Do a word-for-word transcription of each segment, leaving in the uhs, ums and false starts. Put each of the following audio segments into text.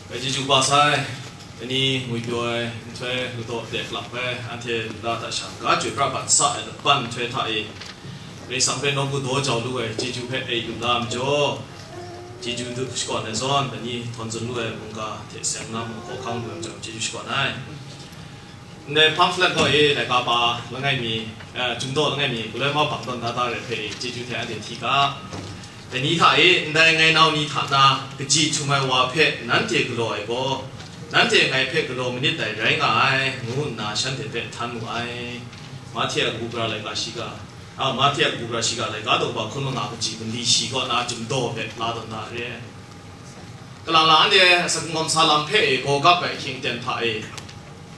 Ngai chyeju kaba sai, ani ngwi pyaw ai nhtoi ladaw de lap ai, anhte nta hta sha ga chyoi pra ban sa ai laban nhtoi hta e, Karai Kasang hpe nawku daw jau lu ai chyeju hpe e lu la majaw, chyeju du shakawn ai zawn, ani htawn tsun lu ai mungga hte seng na mung hkawhkang lu ai majaw, chyeju shakawn ai. Ndai pamphlet gaw e, laika pa langai mi, eh, Chyum daw langai mi, galoi mauhpang tawn da da re hpe e, chyeju hte anhte hti ga. Dai ni hta e, ndai ngai nau ni hta na kaji htum ai wa hpe nanhte galaw ai gaw, nanhte ngai hpe galaw manit dai rai nga ai, ngu nna shanhte hpe htan mu ai. Mahte a kabu gara laika shiga, a, Mahte a kabu gara shiga laika daw ba hkun manga kaji manli shi kaw na Chyum daw hpe la tawn da re. Kalang lang anhte asak n-gawm sa lam hpe e gaw gap ai ahkying aten hta e,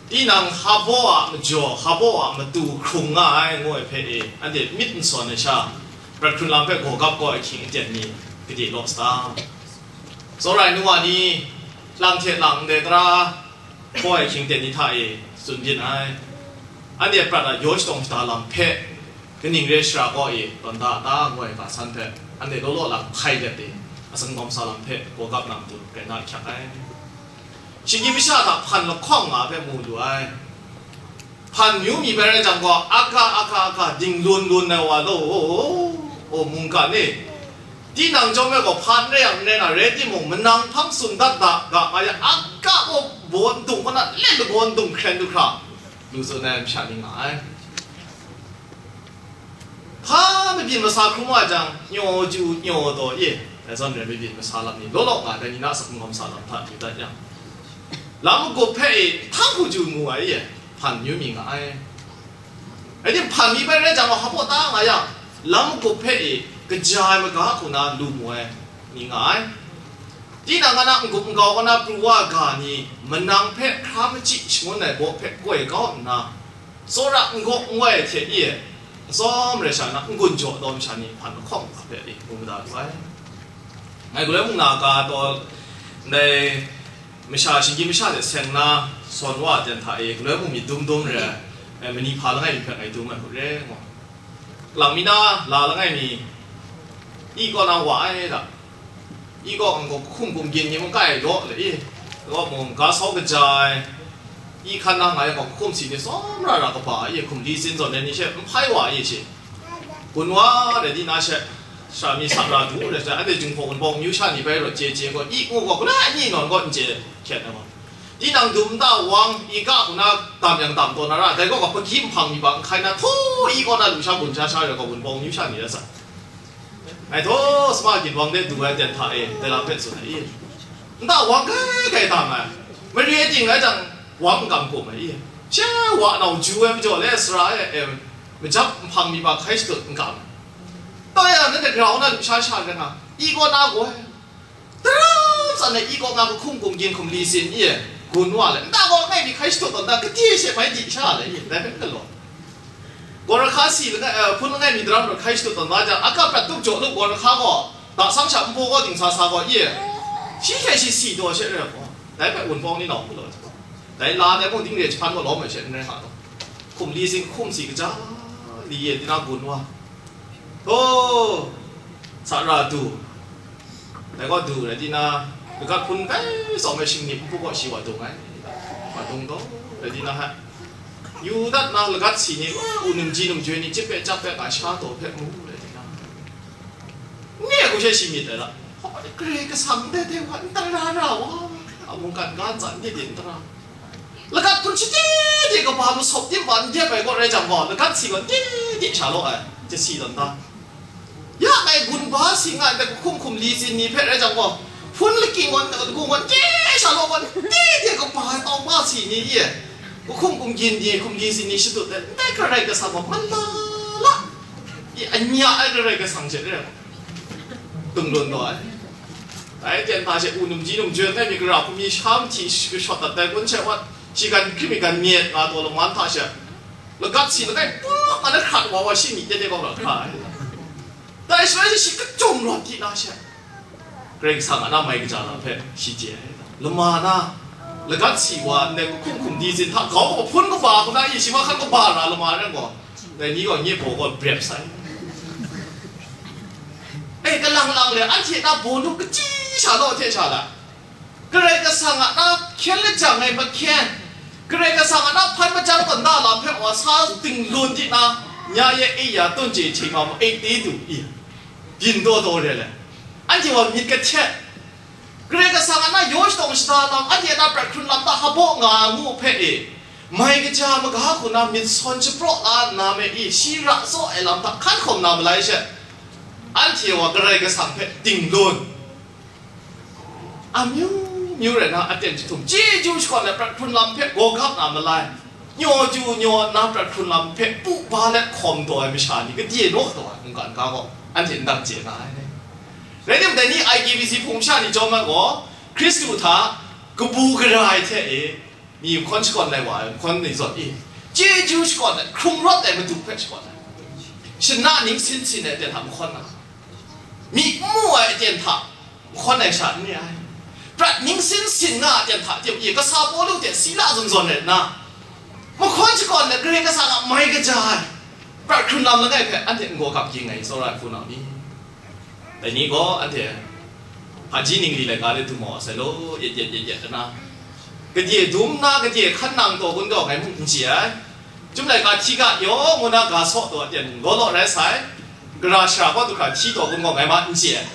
tinang hpa baw a majaw, hpa baw a matu hkrung nga ai, ngu ai hpe e, anhte myit n sawn ai sha, prat hkrun lam hpe gaw gap gaw ai ahkying aten ni gade law sa ta? Tsawra ai nu wa ni, lang hte lang ndai tara, hpaw ai ahkying aten ni hta e tsun byin ai. Anhte prat a yaw shadawng shada lam hpe kaning re shara kaw e tawn da ta, ngu ai ga san hpe, anhte law law lang hpai let e, asak n-gawm sa lam hpe gaw gap na matu rai na ahkyak ai. Shinggyim masha hta hpan lahkawng nga hpe mu lu ai. Hpan myu mi bai rai jang gaw, aga, aga, aga, ding lun lun ai wa law, o, o, o, mungkan e, tinang chyawm e gaw hpa n rai yang n rai na, rai timung, manang hpang tsun dat da ga nga yang, aga gaw baw n dung kaw na, let lagaw n dung hkren du hkra, lu tsun ai masha ni nga ai. Hpa mabyin masa hkrum wa jang, nyaw ju, nyaw taw, ye, dai zawn rai mabyin masa lam ni law law nga, dai ni na asak n-gawm sa lam hta yu dat yang, lam magup hpe e, htang hku ju mu ai, ye, hpan yu mi nga ai. Rai tim, hpan mi bai rai jang, wa hpa baw ta nga yang, lam magup hpe e, kaja ai maga hku na lu mu ai ni nga ai. Tinang a na n-gup n-gau kaw na pru wa ga ni, manang hpe hkra machyi shangun ai baw hpe koi kau nna, tsawra n-gawk n-wai hte i e, atsawm rai sha na n-gun jaw daw masha ni hpan lahkawng hta hpe i mu mada lu ai. Ngai galoi mung na ka taw, ndai masha, shinggyim masha hte seng na sawn wa ten hta e, galoi mung myit dum dum re ai, e, mani hpa langai mi hpe ngai dum ai hku re, ngu. Lang mi na la langai mi, i kaw na wa ai da. I kaw ngai gaw kahkum gumgyin ni mung kai law le i, kaw mung ga sau kaja ai, i hkan na ngai gaw kahkum si ni tsawm ra ra kaba ai, hkum li sin zawn ai ni she n hpai wa ai she. Gun wa rai di na she, sha mi sa ra du rai she, anhte Jinghpaw Wunpawng myu sha ni bai rawt chye chye gaw, i ngu gaw, guna ni nawn gaw n chye hkyen ai gaw. Tinang dum nta wang, i ga hku na dam yang dam taw na ra, dai gaw gaw, pahkyi nhpang mi ba n hkai na, htaw i kaw na lusha gun sha sha rai gaw, Wunpawng myu sha ni rai sa. Ngai htaw sama ginwang de du ai ten hta e, dai lam hpe tsun ai i? Nta wang kai kai dam ai, mare ting rai jang, wang n kam hkum ai i? She wa nau ju ai majaw le, sara e, e, majap nhpang mi ba hkai shadut n kam ai. Tau yang, nanhte grau na lusha sha rai nga, i kaw na gaw, Taram san ai i kaw nga kahkum gumgyin hkum li sin i, gun wa le, nta gaw ngai ni hkai shadut tawn da, kade she bai di sha le i, dai hpe n galaw. Gaw rahka si langai, eh, hpun langai mi daram rawt hkai shadut tawn da jang, a kap prat tup jaw lu gaw rahka gaw, da sang sha npu gaw dingsa sa gaw i, shi hte shi si taw she re gaw, dai hpe Wunpawng ni nau hku law, dai la dai mung ding re jahpan gaw lawm ai she n rai nga taw, hkum li sin hkum si kaja li e, tinang gun wa. Htaw, sa ra du. Dai gaw du rai di na, lagat hpun kai tsawm ai shing ni npu kaw shi wa dung ai. Wa dung gaw, rai di na, ha, yu dat na lagat si ni, u num ji num joi ni, chyip hpe chyap hpe, ga sha taw hpe mu, rai di na. Nye hku she shi myit ai la. Hpa, Karai Kasang dai dai wa, n tara ra wa, a mungkan ga ntsa n di di n tara. Lagat hpun shade de kaba masawp tim ba n dep ai kaw rai jang gaw, lagat si gaw n di di sha law ai, je si tawn ta. Ya ngai gun ba si nga ai hpe, kahkum hkum li sin ni hpe rai jang gaw, hpun lakying gaw, lagu gaw, n di sha law gaw, n di de kaba ai tau ba si ni e, kahkum hkum gyin ni, hkum li sin ni shadut ai, ndai Karai Kasang gaw malala, i anya ai Karai Kasang hte re ai gaw, dung lun taw ai. Dai ten hta she u num ji num joi ai myit gara hku mi sha mahti shi kashawt dat dai kun she wat, shi gan hkri mi gan myit nga taw lungwan hta she, lagat si langai pawng nga na hkrat wa wa shi myit tete kau ra hkra ai. Dai shaloi shi, shi kachyum rawt di na she, Karai Kasang a na mai kaja lam hpe shi chye ai. Lama na, lagat si wa ndai kahkum hkum di sin hta grau hpun kaba hku na i, shi mahkan kaba ra lama rai gaw, dai ni gaw nye baw gaw brep sai. E, kalang lang le, anhte na baw nu kachyi sha law hte sha la, Karai Kasang Kasang a na hkyen lajang ai mahkyen, Karai Kasang a na hpan majang tawn da lam hpe wa sa ting lun di na, nya ye e ya tun chye hte ma ma e te du i, byin daw daw re le, anhte wa myit kahtet, Karai Kasang a na yaw shadawng shada lam, anhte a na prat hkrun lam ta hpa baw nga ngu hpe e, mai kaja maga hku na myit sawn shapraw la nna me i, shi ra tsaw ai lam hta hkan hkawm na malai she, anhte wa Karai Kasang hpe ting lun. Amyu myu rai na aten jahtum chyeju shakawn ai prat hkrun lam hpe gaw gap na malai, nyaw ju nyaw nna prat hkrun lam hpe pu ba let hkawm taw ai masha ni kadye naw taw ai mungkan ga gaw anhte n dang chye nga ai. Rai timung, dai ni I K B C hpung masha ni chyawm ai gaw, Hkristu hta kabu gara ai hte e, mi mahkawn shakawn lai wa ai mahkawn ni zawn e, chyeju shakawn ai, hkrung rawt ai Madu hpe shakawn ai, shana ning sin sin ai aten hta mahkawn na, myi n mu ai aten hta mahkawn ai sha n re ai. Prat ning sin sin nga aten hta teng e, kasa Pawlu hte Sila zawn zawn rai nna, mahkawn shakawn ai Karai Kasang a mai kaja ai prat hkrun lam langai hpe anhte n gaw gap ging ai, tsawra ai hpunau ni. Dai ni gaw anhte hpaji ningli laika de dum maw sai law, yet yet yet yet nna, kadye dum nna, kadye hkan nang taw kun gaw ngai mung n chye ai. Chyum laika hti ga yaw ngu na ga saw taw aten mung law law rai sai, gara shara kaw du hkra hti taw kun gaw ngai ma n chye ai.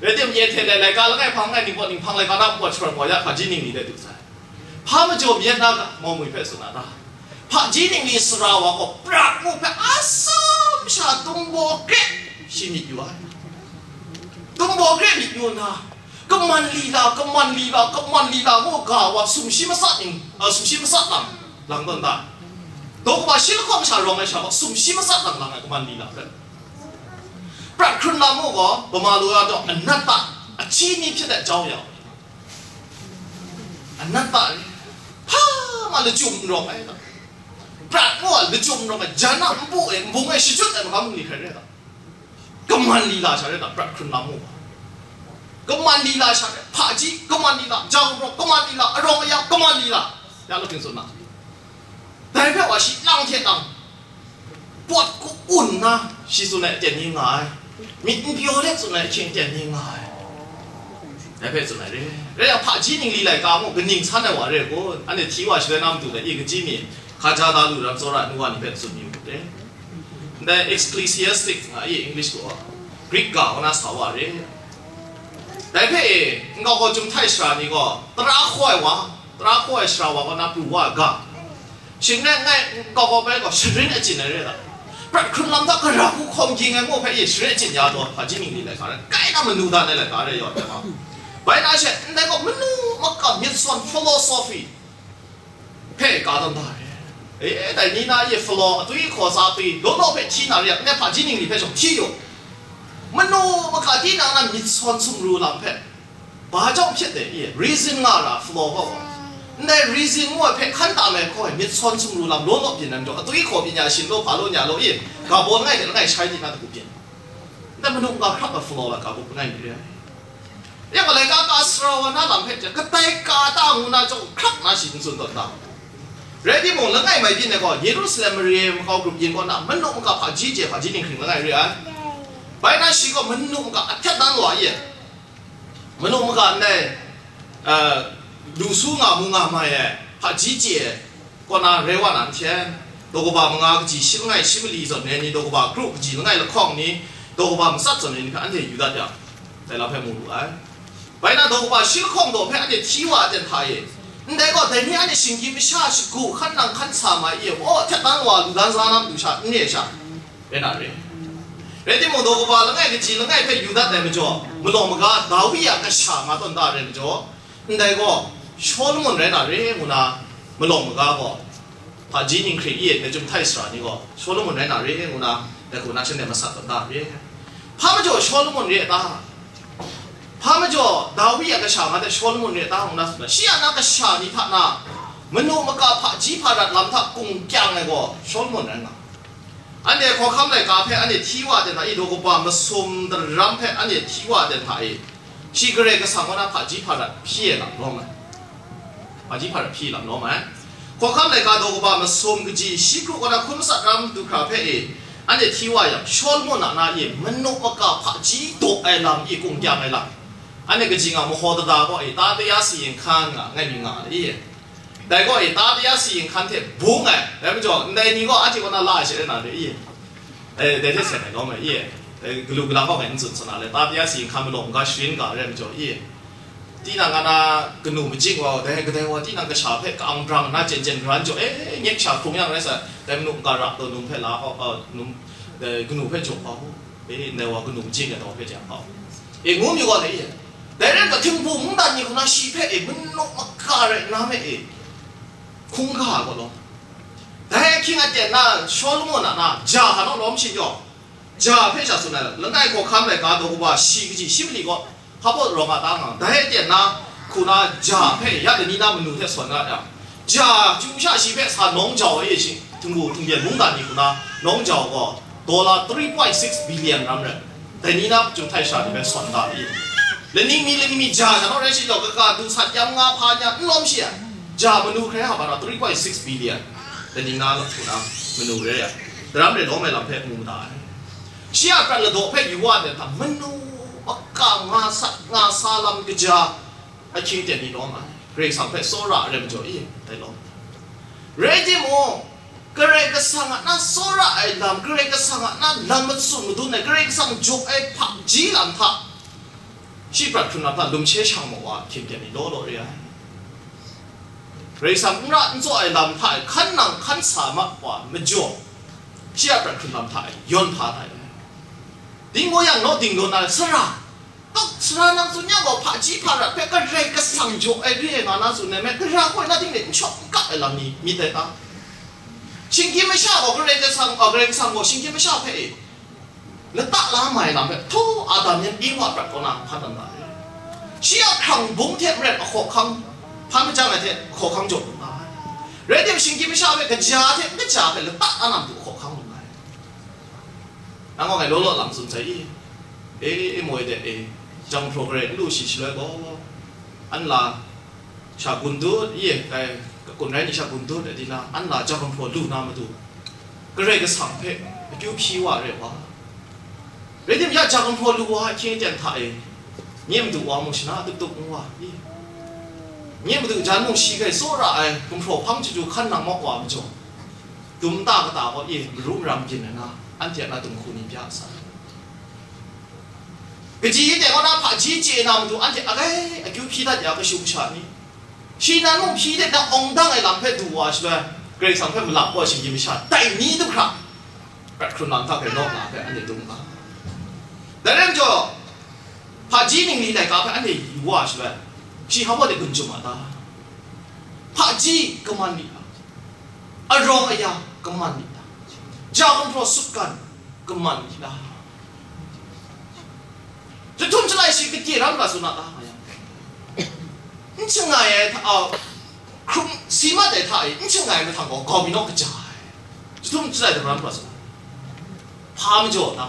Rai timung, e hte dai laika langai hpang ai ningpawt ninghpang laika na pawt sharawt pawt ya hpaji ningli de du sai. Hpa majaw myit na ga, Mawmwi hpe tsun na ta? Hpaji ningli sara wa gaw prat ngu hpe atsam sha tungbaw kre shi myit yu ai. Tungbaw kre myit yu nna, kaman lila, kaman lila, kaman lila ngu ga wa sumshi matsat ning, a, sumshi matsat lang, lang tawn ta? Daw kaba shi lahkawng sha rawng ai sha gaw sumshi matsat lang lang ai kaman lila hpe. Prat hkrun lam mu gaw, Bama lu ya taw, anat ta, achyi ni hpyi ai jau ya. Anat ta, hpa ma lachyum n rawng ai ta? Prat ngu a lachyum n rawng ai, jan a npu e, nbung e shachyut ai magam ni hkrai rai ta? Kaman lila sha rai ta, prat hkrun lam mu gaw? Kaman lila sha rai, hpaji kaman lila, jau rawng kaman lila, arawng aya kaman lila, ya law hpring tsun na. Dai hpe wa shi lang hte lang, pawt ku-un nna, shi tsun ai aten ni nga ai, myit n pyaw let tsun ai ahkying aten ni nga ai. Dai hpe tsun ai re. Rai yang, hpaji ningli laika mung kaning san ai wa re kun? Anhte hti wa shaloi na matu dai i, kaji mi, hkaja da lu ram tsawra ai nu wa ni hpe tsun yu u re. Ndai Ecclesiastic nga i, English gaw, Greek ga kaw na sa wa re. Dai hpe e, nkau gaw Chyum Htai sara ni gaw, tara hkaw ai wa, tara hkaw ai sara wa kaw na pru wa ai ga, shing rai ngai, nkau gaw bai gaw sharin achyin ai re ai ta? Prat hkrun lam hta gara hku hkawm ging ai ngu hpe e, sharin achyin ya taw, hpaji ningli laika rai, kai na manu dan ai laika rai yaw ai ma. Bai na she, ndai gaw manu maka myit sawn philosophy hpe ka tawn da ai. E, dai ni na ye philo atwi hkaw sa atwi law law hpe hti na re yang, ndai hpaji ningli hpe shawng hti yu. Manu maka tinang na myit sawn sumru lam hpe, ba jawng hpyit de i, reason nga ra philo gaw, ndai reason ngu ai hpe hkan tam ai hkaw ai myit sawn sumru lam law law byin ai majaw, atwi hkaw byin ya, shin law, hpa law, nya law i, ga baw langai hte langai shai di na dagup byin. Ndai manu maka hkrap ai philo lam ga gup langai myit re ai. Ya gaw, laika ka sara wa na lam hpe hte, katai ka ta ngu na chyawm hkrap na shi n tsun tawn ta? Rai timung, langai mai byin ai gaw, Yerusalem mare makau grup yin kaw na, manu maka hpaji chye, hpaji ninghkring langai re ai. Bai na shi gaw manu maka ahkyak dan wa ye, manu maka ndai, eh, lu su nga mu nga mai ai, hpaji chye, kaw na rai wa na n hten, daw kaba manga kaji shi langai shi mali zawn ai ni, daw kaba kru kaji langai lahkawng ni, daw kaba matsat zawn ai ni hpe anhte yu dat yang, dai lam hpe mu lu ai. Bai na, daw kaba shi lahkawng daw hpe anhte hti wa ai ten hta e, ndai gaw, dai ni anhte shinggyim masha shagu hkan nang hkan sa ma i, aw, htet dan wa lu dan sa na matu sha n re ai sha, rai na re. Rai timung, daw kaba langai kaji langai hpe yu dat ai majaw, malawng maga Dawi a kasha nga tawn da ai majaw, ndai gaw, Shawlumon rai na re ngu na, malawng maga gaw, hpaji ninghkring i e, Chyum Htai sara ni gaw, Shawlumon rai na re ngu na, dai hku na shanhte masat tawn da re. Hpa majaw Shawlumon re a ta? Hpa majaw Dawi a kasha nga hte Shawlumon re a ta ngu na tsun na, shi a na kasha ni hta na, manu maka hpaji hparat lam hta kung kyang ai gaw Shawlumon rai nga. Anhte hkawhkam laika hpe anhte hti wa ai ten hta i, daw kaba masum daram hpe anhte hti wa ai ten hta i, shi Karai Kasang kaw na hpaji hparat hpyi ai lam lawm ai. Hpaji hparat hpyi lam lawm ai. Hkawhkam laika daw kaba masum kaji shi kru kaw na hkun matsat ram du hkra hpe e, anhte hti wa yang, Shawlumon a na e manu maka hpaji daw ai lam i kung kyang ai lam, Anhte kaji nga mahaw dada gaw e, ta taya si yin hkan nga, ngai myit nga ai, i? Dai gaw e, ta taya si yin hkan hte bung ai, dai majaw, ndai ni gaw anhte kaw na la ai she rai na re, i? Dai, dai hte seng ai lawm ai, i? Dai galu galang gaw ngai n tsun sa na le, ta taya si yin hkan malaw n ga sharin ga rai majaw, i? Tinang a na kanu majing wa, dai kadai wa tinang kasha hpe ka-ang brang nna jen jen garan jaw, e, nyet sha hkrung yang rai sa, dai manu n ga ra taw num hpe la hkau, a, num, dai kanu hpe jaw hkau. E, ndai wa kanu majing ai daw hpe jang hkau. E, ngu mi wa dai e. Dai rai nna, htingbu mungdan ni hku na shi hpe, e, manu maka rai nna me, e, hkungga ai gaw law. Dai ahkying aten na Shawlumon a na, ja hka naw lawm shin yaw, ja hpe sha tsun ai, langai hkawhkam laika daw kaba shi kaji shi mali gaw, hpa baw rawng a ta nga, dai aten na, hku na, ja hpe ya lani na manu hte sawn na yang, ja chyu sha shi hpe sa nawng jau ai e shi, htingbu htingbyen mungdan ni hku na, nawng jau gaw, dollar three point six billion ram rai. Dai ni na Chyum htai sha ni hpe sawn da ai. Lani mi, lani mi ja sha naw rai shi jaw, kaka du sat yam nga hpa nya n lawm shi ai. Ja manu hkrai hapa na three point six billion. Lani na hku na manu rai ai. Daram rai lawm ai lam hpe mu mada ai. Shi a prat ladaw hpe yu wa ai hta manu maka nga sat nga sa lam kaja ahkying ten ni lawm ai. Karai Kasang hpe tsawra ai rai majaw i, dai lawm. Rai timung, Karai Kasang a na tsawra ai lam, Karai Kasang a na lam matsun madun ai, Karai Kasang jaw ai hpaji lam hta, shi prat hkrun lam hta lum she shang ma wa hkying ten ni law law re ai. Karai Kasang n ra n tsaw ai lam hta e hkan nang hkan sa ma wa majaw, shi a prat hkrun lam hta e yawn hpa tai ai. Ding gaw yang naw ding law na ai, sara, tok sara nang tsun yang gaw, hpaji hparat hpe Karai Kasang jaw ai re ai nga na tsun ai me, gara gaw na ting de n shawk n kap ai lam ni myit dai ta? Shinggyim masha gaw Karai Kasang, a, Karai Kasang gaw shinggyim masha hpe e lata la mai lam hpe, htaw Adam yan Ewa prat kaw na hpan dan da ai. Shi a hkrang bung hte maren a hkawhkang hpan majang ai hte, hkawhkang jaw lu nga ai. Rai tim, shinggyim masha hpe kaja hte n kaja hpe lata la na matu hkawhkang lu nga ai. Nang gaw ngai law law lam tsun sai i? E, moi de e, jang hpraw garai n lu shi shaloi gaw, anla sha gun dut, i e, kai, kakun rai ni sha gun dut, e, di na, anla jang hpraw lu na matu, Karai Kasang hpe akyu hpyi wa re wa. Rai tim, ya jang hpraw lu wa ahkying aten hta e, nye madu wa mung shana tup tup ngu wa, i? Nye madu jan mung shi hkai tsawra ai gumhpraw hpang chyeju hkan nang mak wa majaw, dum ta kata gaw, i, maru maram byin ai na, anhte a na dinghku ni bya sa. Kaji de kaw na hpaji chye na matu anhte agai akyu hpyi dat ya kashu kasha ni, shi nan mung hpyi de na awng dang ai lam hpe du wa shaloi, Karai Kasang hpe malap kaw shinggyim masha tai ni du hkra, prat hkrun lam hta hpe nawk na hpe anhte dum nga. Dai rai majaw, hpaji ningli laika hpe anhte yu wa shaloi, shi hpa baw de gun chyum a ta? Hpaji kaman mi ta? Arawng aya kaman mi ta? Ja gumhpraw sutgan kaman mi ta? Jahtum jalai shi kadye ram ga tsun a ta nga yang, n shangai ai hta, a, hkrum si mat ai hta e, n shangai ai mahtang gaw, gau mi naw kaja ai. Jahtum jalai daram ga tsun a, hpa majaw na,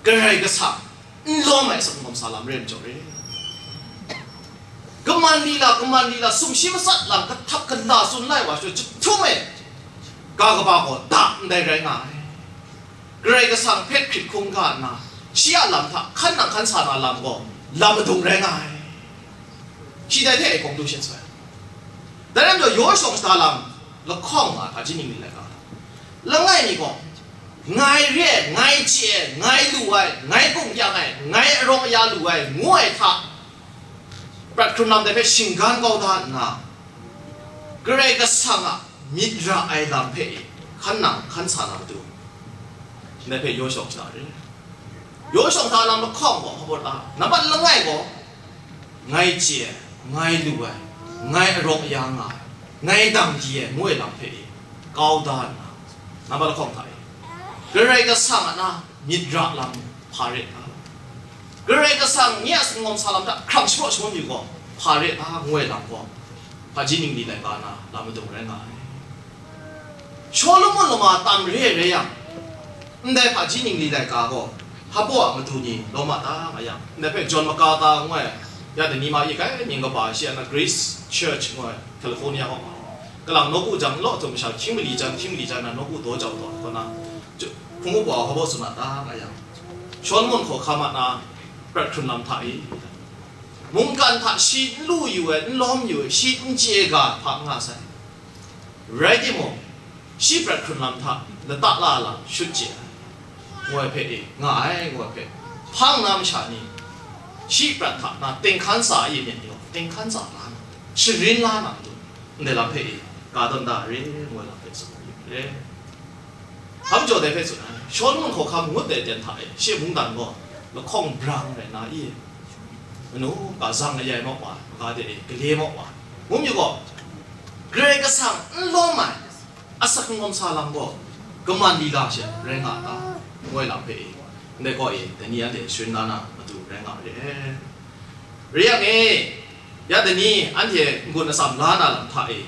Karai Kasang n lawm ai asak n gawm sa lam re majaw re. Kaman lila, kaman lila, sumshi matsat lam kahtap kala tsun lai wa shaloi, jahtum e ga kaba gaw da ndai rai nga ai. Karai Kasang hpe hkrit hkungga nna, shi a lam hta hkan nang hkan sa na lam gaw, lam madung rai nga ai. Shi dai hte e conclusion sa ai. Dai rai majaw, yaw shawng shada lam lahkawng nga hta, ji ning ni laika, langai mi gaw, ngai re ai, ngai chye ai, ngai lu ai, ngai kungkyang ai, ngai arawng aya lu ai, ngu ai hta, prat hkrun lam dai hpe shinggan kau da nna, Karai Kasang a myit ra ai lam hpe e hkan nang hkan sa na matu, ndai hpe yaw shawng shada re. Yaw shawng hta lam lahkawng gaw, hpa baw ta, nambat langai gaw, ngai chye ai, ngai lu ai, ngai arawng aya nga ai, ngai dang di ai, ngu ai lam hpe e kau da nna, nambat lahkawng hta e, Karai Kasang a na myit ra lam hpa re ai ta? Karai Kasang nye a singawm sa lam hta hkrang shapraw shangun yu gaw, hpa re ai ta, ngu ai lam gaw, hpaji ningli laika na lam madung rai nga ai. Shawlumon lama tam re ai rai yang, ndai hpaji ningli laika gaw, hpa baw a matu ni lawm a ta nga yang, ndai hpe John MacArthur ngu ai, ya dai ni ma ye kai, mying kaba shi a na Grace Church ngu ai, California gaw nga ai. Kalang nawku jang law htum masha hkying mali jan, hkying mali jan na nawku daw jau taw, kaw na, hpung upa wa hpa baw tsun a ta nga yang, Shawlumon hkawhkam a na prat hkrun lam hta e, Mungkan hta shi n lu yu ai, n lawm yu ai, shi n chye ga hpa nga sai. Rai timung, shi prat hkrun lam hta lata la lam shut chye ai, ngu ai hpe e, nga ai, ngu ai hpe, hpang na masha ni, shi prat hta na tenghkan tsa a yip myit ni gaw, tenghkan tsa la na, sharin la na matu, ndai lam hpe e, ka tawn da re, ngu ai lam hpe tsun ai re. Hpa majaw dai hpe tsun ai, Shawlumon hkawhkam ngut ai aten hta e, shi mungdan gaw lahkawng brang rai na i? Manu, ga zang ayai mawk wa, ga de e, gale mawk wa, ngu myit gaw, Karai Kasang n lawm ai, asak n gawm sa lam gaw, kaman lila she rai nga a ta? Ngu ai lam hpe e, ndai gaw e, dai ni anhte sharin la na matu rai nga re. Re yang e, ya dai ni anhte n-gun atsam la na lam hta e,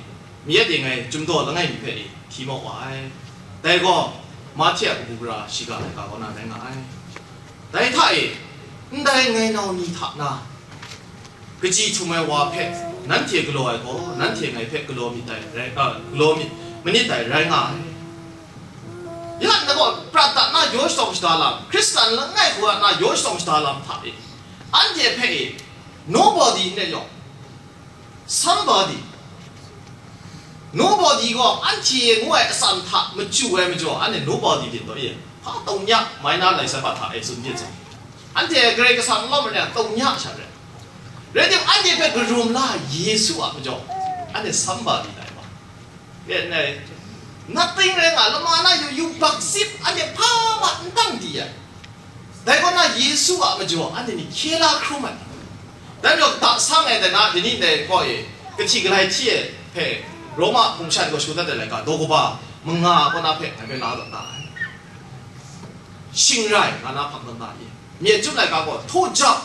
Myit ding ai chyum daw langai mi hpe e hti maw wa ai. Dai gaw, Mahte a kabu gara shiga ai ga kaw na rai nga ai. Dai hta e, ndai ngai nau ni hta na, kaji htum ai wa hpe nanhte galaw ai gaw, nanhte ngai hpe galaw myit dai rai, a, galaw myit, manit dai rai nga ai. Ya, na gaw prat dat na yaw shatawng shada lam, Hkristan langai hku na yaw shatawng shada lam hta e, anhte hpe e, nobody n rai yawng, somebody. Nobody gaw anhte ngu ai atsam hta machyu ai majaw, anhte nobody byin taw e, hpa tawng ya, mai na lai sai hpa hta e tsun byin sai. Anhte Karai Kasang lawm ai ni a tawng ya sha rai. Rai timung, anhte hpe karum la Yesu a majaw, anhte somebody tai wa. Yen ai, nothing rai nga, lama na yu yu bak zip, anhte hpa ma n dang di ai. Dai kaw na Yesu a majaw anhte ni hkye la hkrum ai. Dai majaw, kata sang ai dai na, dai ni ndai kaw e, kahti galai hti ai hpe, Roma hpung shan gaw shut dat ai laika, daw kaba manga kaw na hpe ngai hpe la dat da ai. Shing rai nga na hpang dan da i? Myit Chyum laika gaw, htaw jau,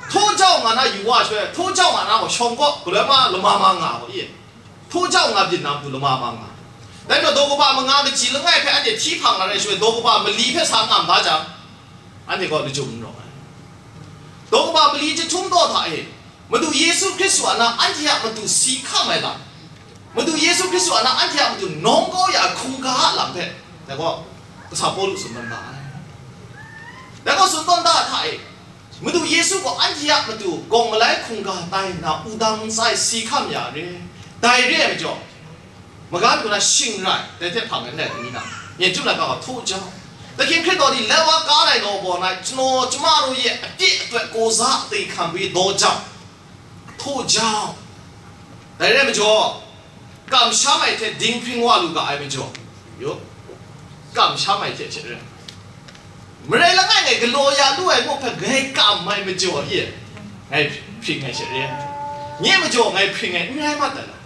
htaw jau nga na yu wa shaloi, htaw jau nga na gaw shawng kaw, galoi ma lama ma nga gaw i? Htaw jau nga byin na matu lama ma nga. Dai majaw, daw kaba manga kaji langai hpe anhte hti hpang na rai shaloi, daw kaba mali hpe sa ngam da jang, anhte gaw lachyum n rawng ai. Daw kaba mali chyahtum daw hta e, Madu Yesu Hkristu a na anhte a matu si hkam ai lam, Madu Yesu Hkristu a na anhte a matu nawng kau ya ai hkungga a lam hpe, dai gaw, kasa Pawlu tsun tawn da ai. Dai gaw, tsun tawn da hta e, Madu Yesu gaw anhte a matu gawng malai hkungga tai nna, wudang ntsa e si hkam ya re. Dai re ai majaw, magan hku na shing rai, dai hte hpang ai ndai ni na, Myit Chyum laika gaw htaw jau. Dai hkying hkrit daw di, lai wa ka ai law baw na, chanaw chyama ru ye apye atawt, kaw za a te hkam wi daw jau, htaw jau. Dai re ai majaw, kamsham ai hte dinghpring wa lu ga ai majaw, yo, kamsham ai hte hte rai. Marai langai ngai galaw ya lu ai muk hpe ngai kam ai majaw e, ngai hpring ai she re ai. Nye majaw ngai hpring ai n rai mat ai lam.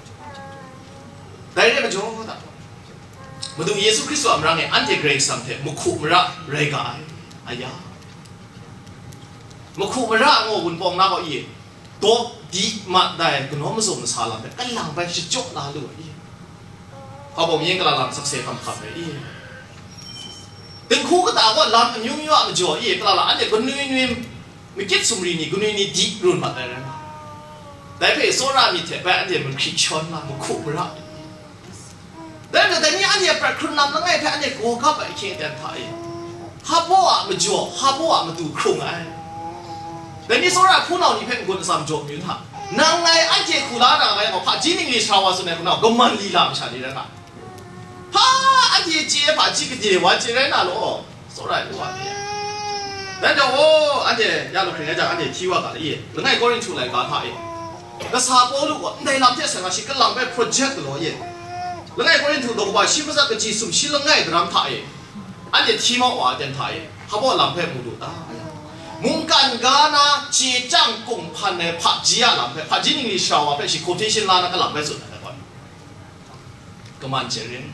Dai re ai majaw hta, Madu Yesu Hkristu a marang e anhte Karai Kasang hte mahku mara rai ga ai. Aya, mahku mara ngaw wunpawng na gaw i, dawk di mat dai kanaw mazum masa lam hpe kalang bai shachyaw la lu ai i? Hpa baw maying kala lam sakse hkam hkam ai i? Dinghku kata gaw lam amyu myu a majaw i, kala lam anhte ganwi nwi, makyit sumri ni ganwi ni di run mat ai rai nga. Dai hpe tsawra myit hte bai anhte mahkri shawn la, mahku mara. Dai majaw, dai ni anhte a prat hkrun lam langai hpe anhte gaw gap ai ahkying aten hta e, hpa baw a majaw, hpa baw a matu hkrung ai. Dai ni tsawra hpunau ni hpe n-gun atsam jaw mayu hta, nang ngai anhte hku la na nga yang gaw, hpaji ningli sara wa tsun ai hku na, kaman lila masha ni rai nga. Hpa anhte chye ai hpaji gade wa chye rai na law. Tsawra ai wa ni. Dai majaw, o, anhte ya lu hkring ai jang, anhte hti wa ga le i? Langai Korinhtu laika hta e, kasa Pawlu gaw ndai lam hte seng na shi kalang bai project galaw e. Langai Korinhtu daw kaba shi matsat kaji sumshi langai daram hta e, anhte hti mau wa ai aten hta e, hpa baw lam hpe mu lu ta? Mungkan ga na chye chyang kunghpan ai hpaji a lam hpe, hpaji ningli sara wa hpe shi quotation la na kalang bai tsun ai gaw, kaman chye ring.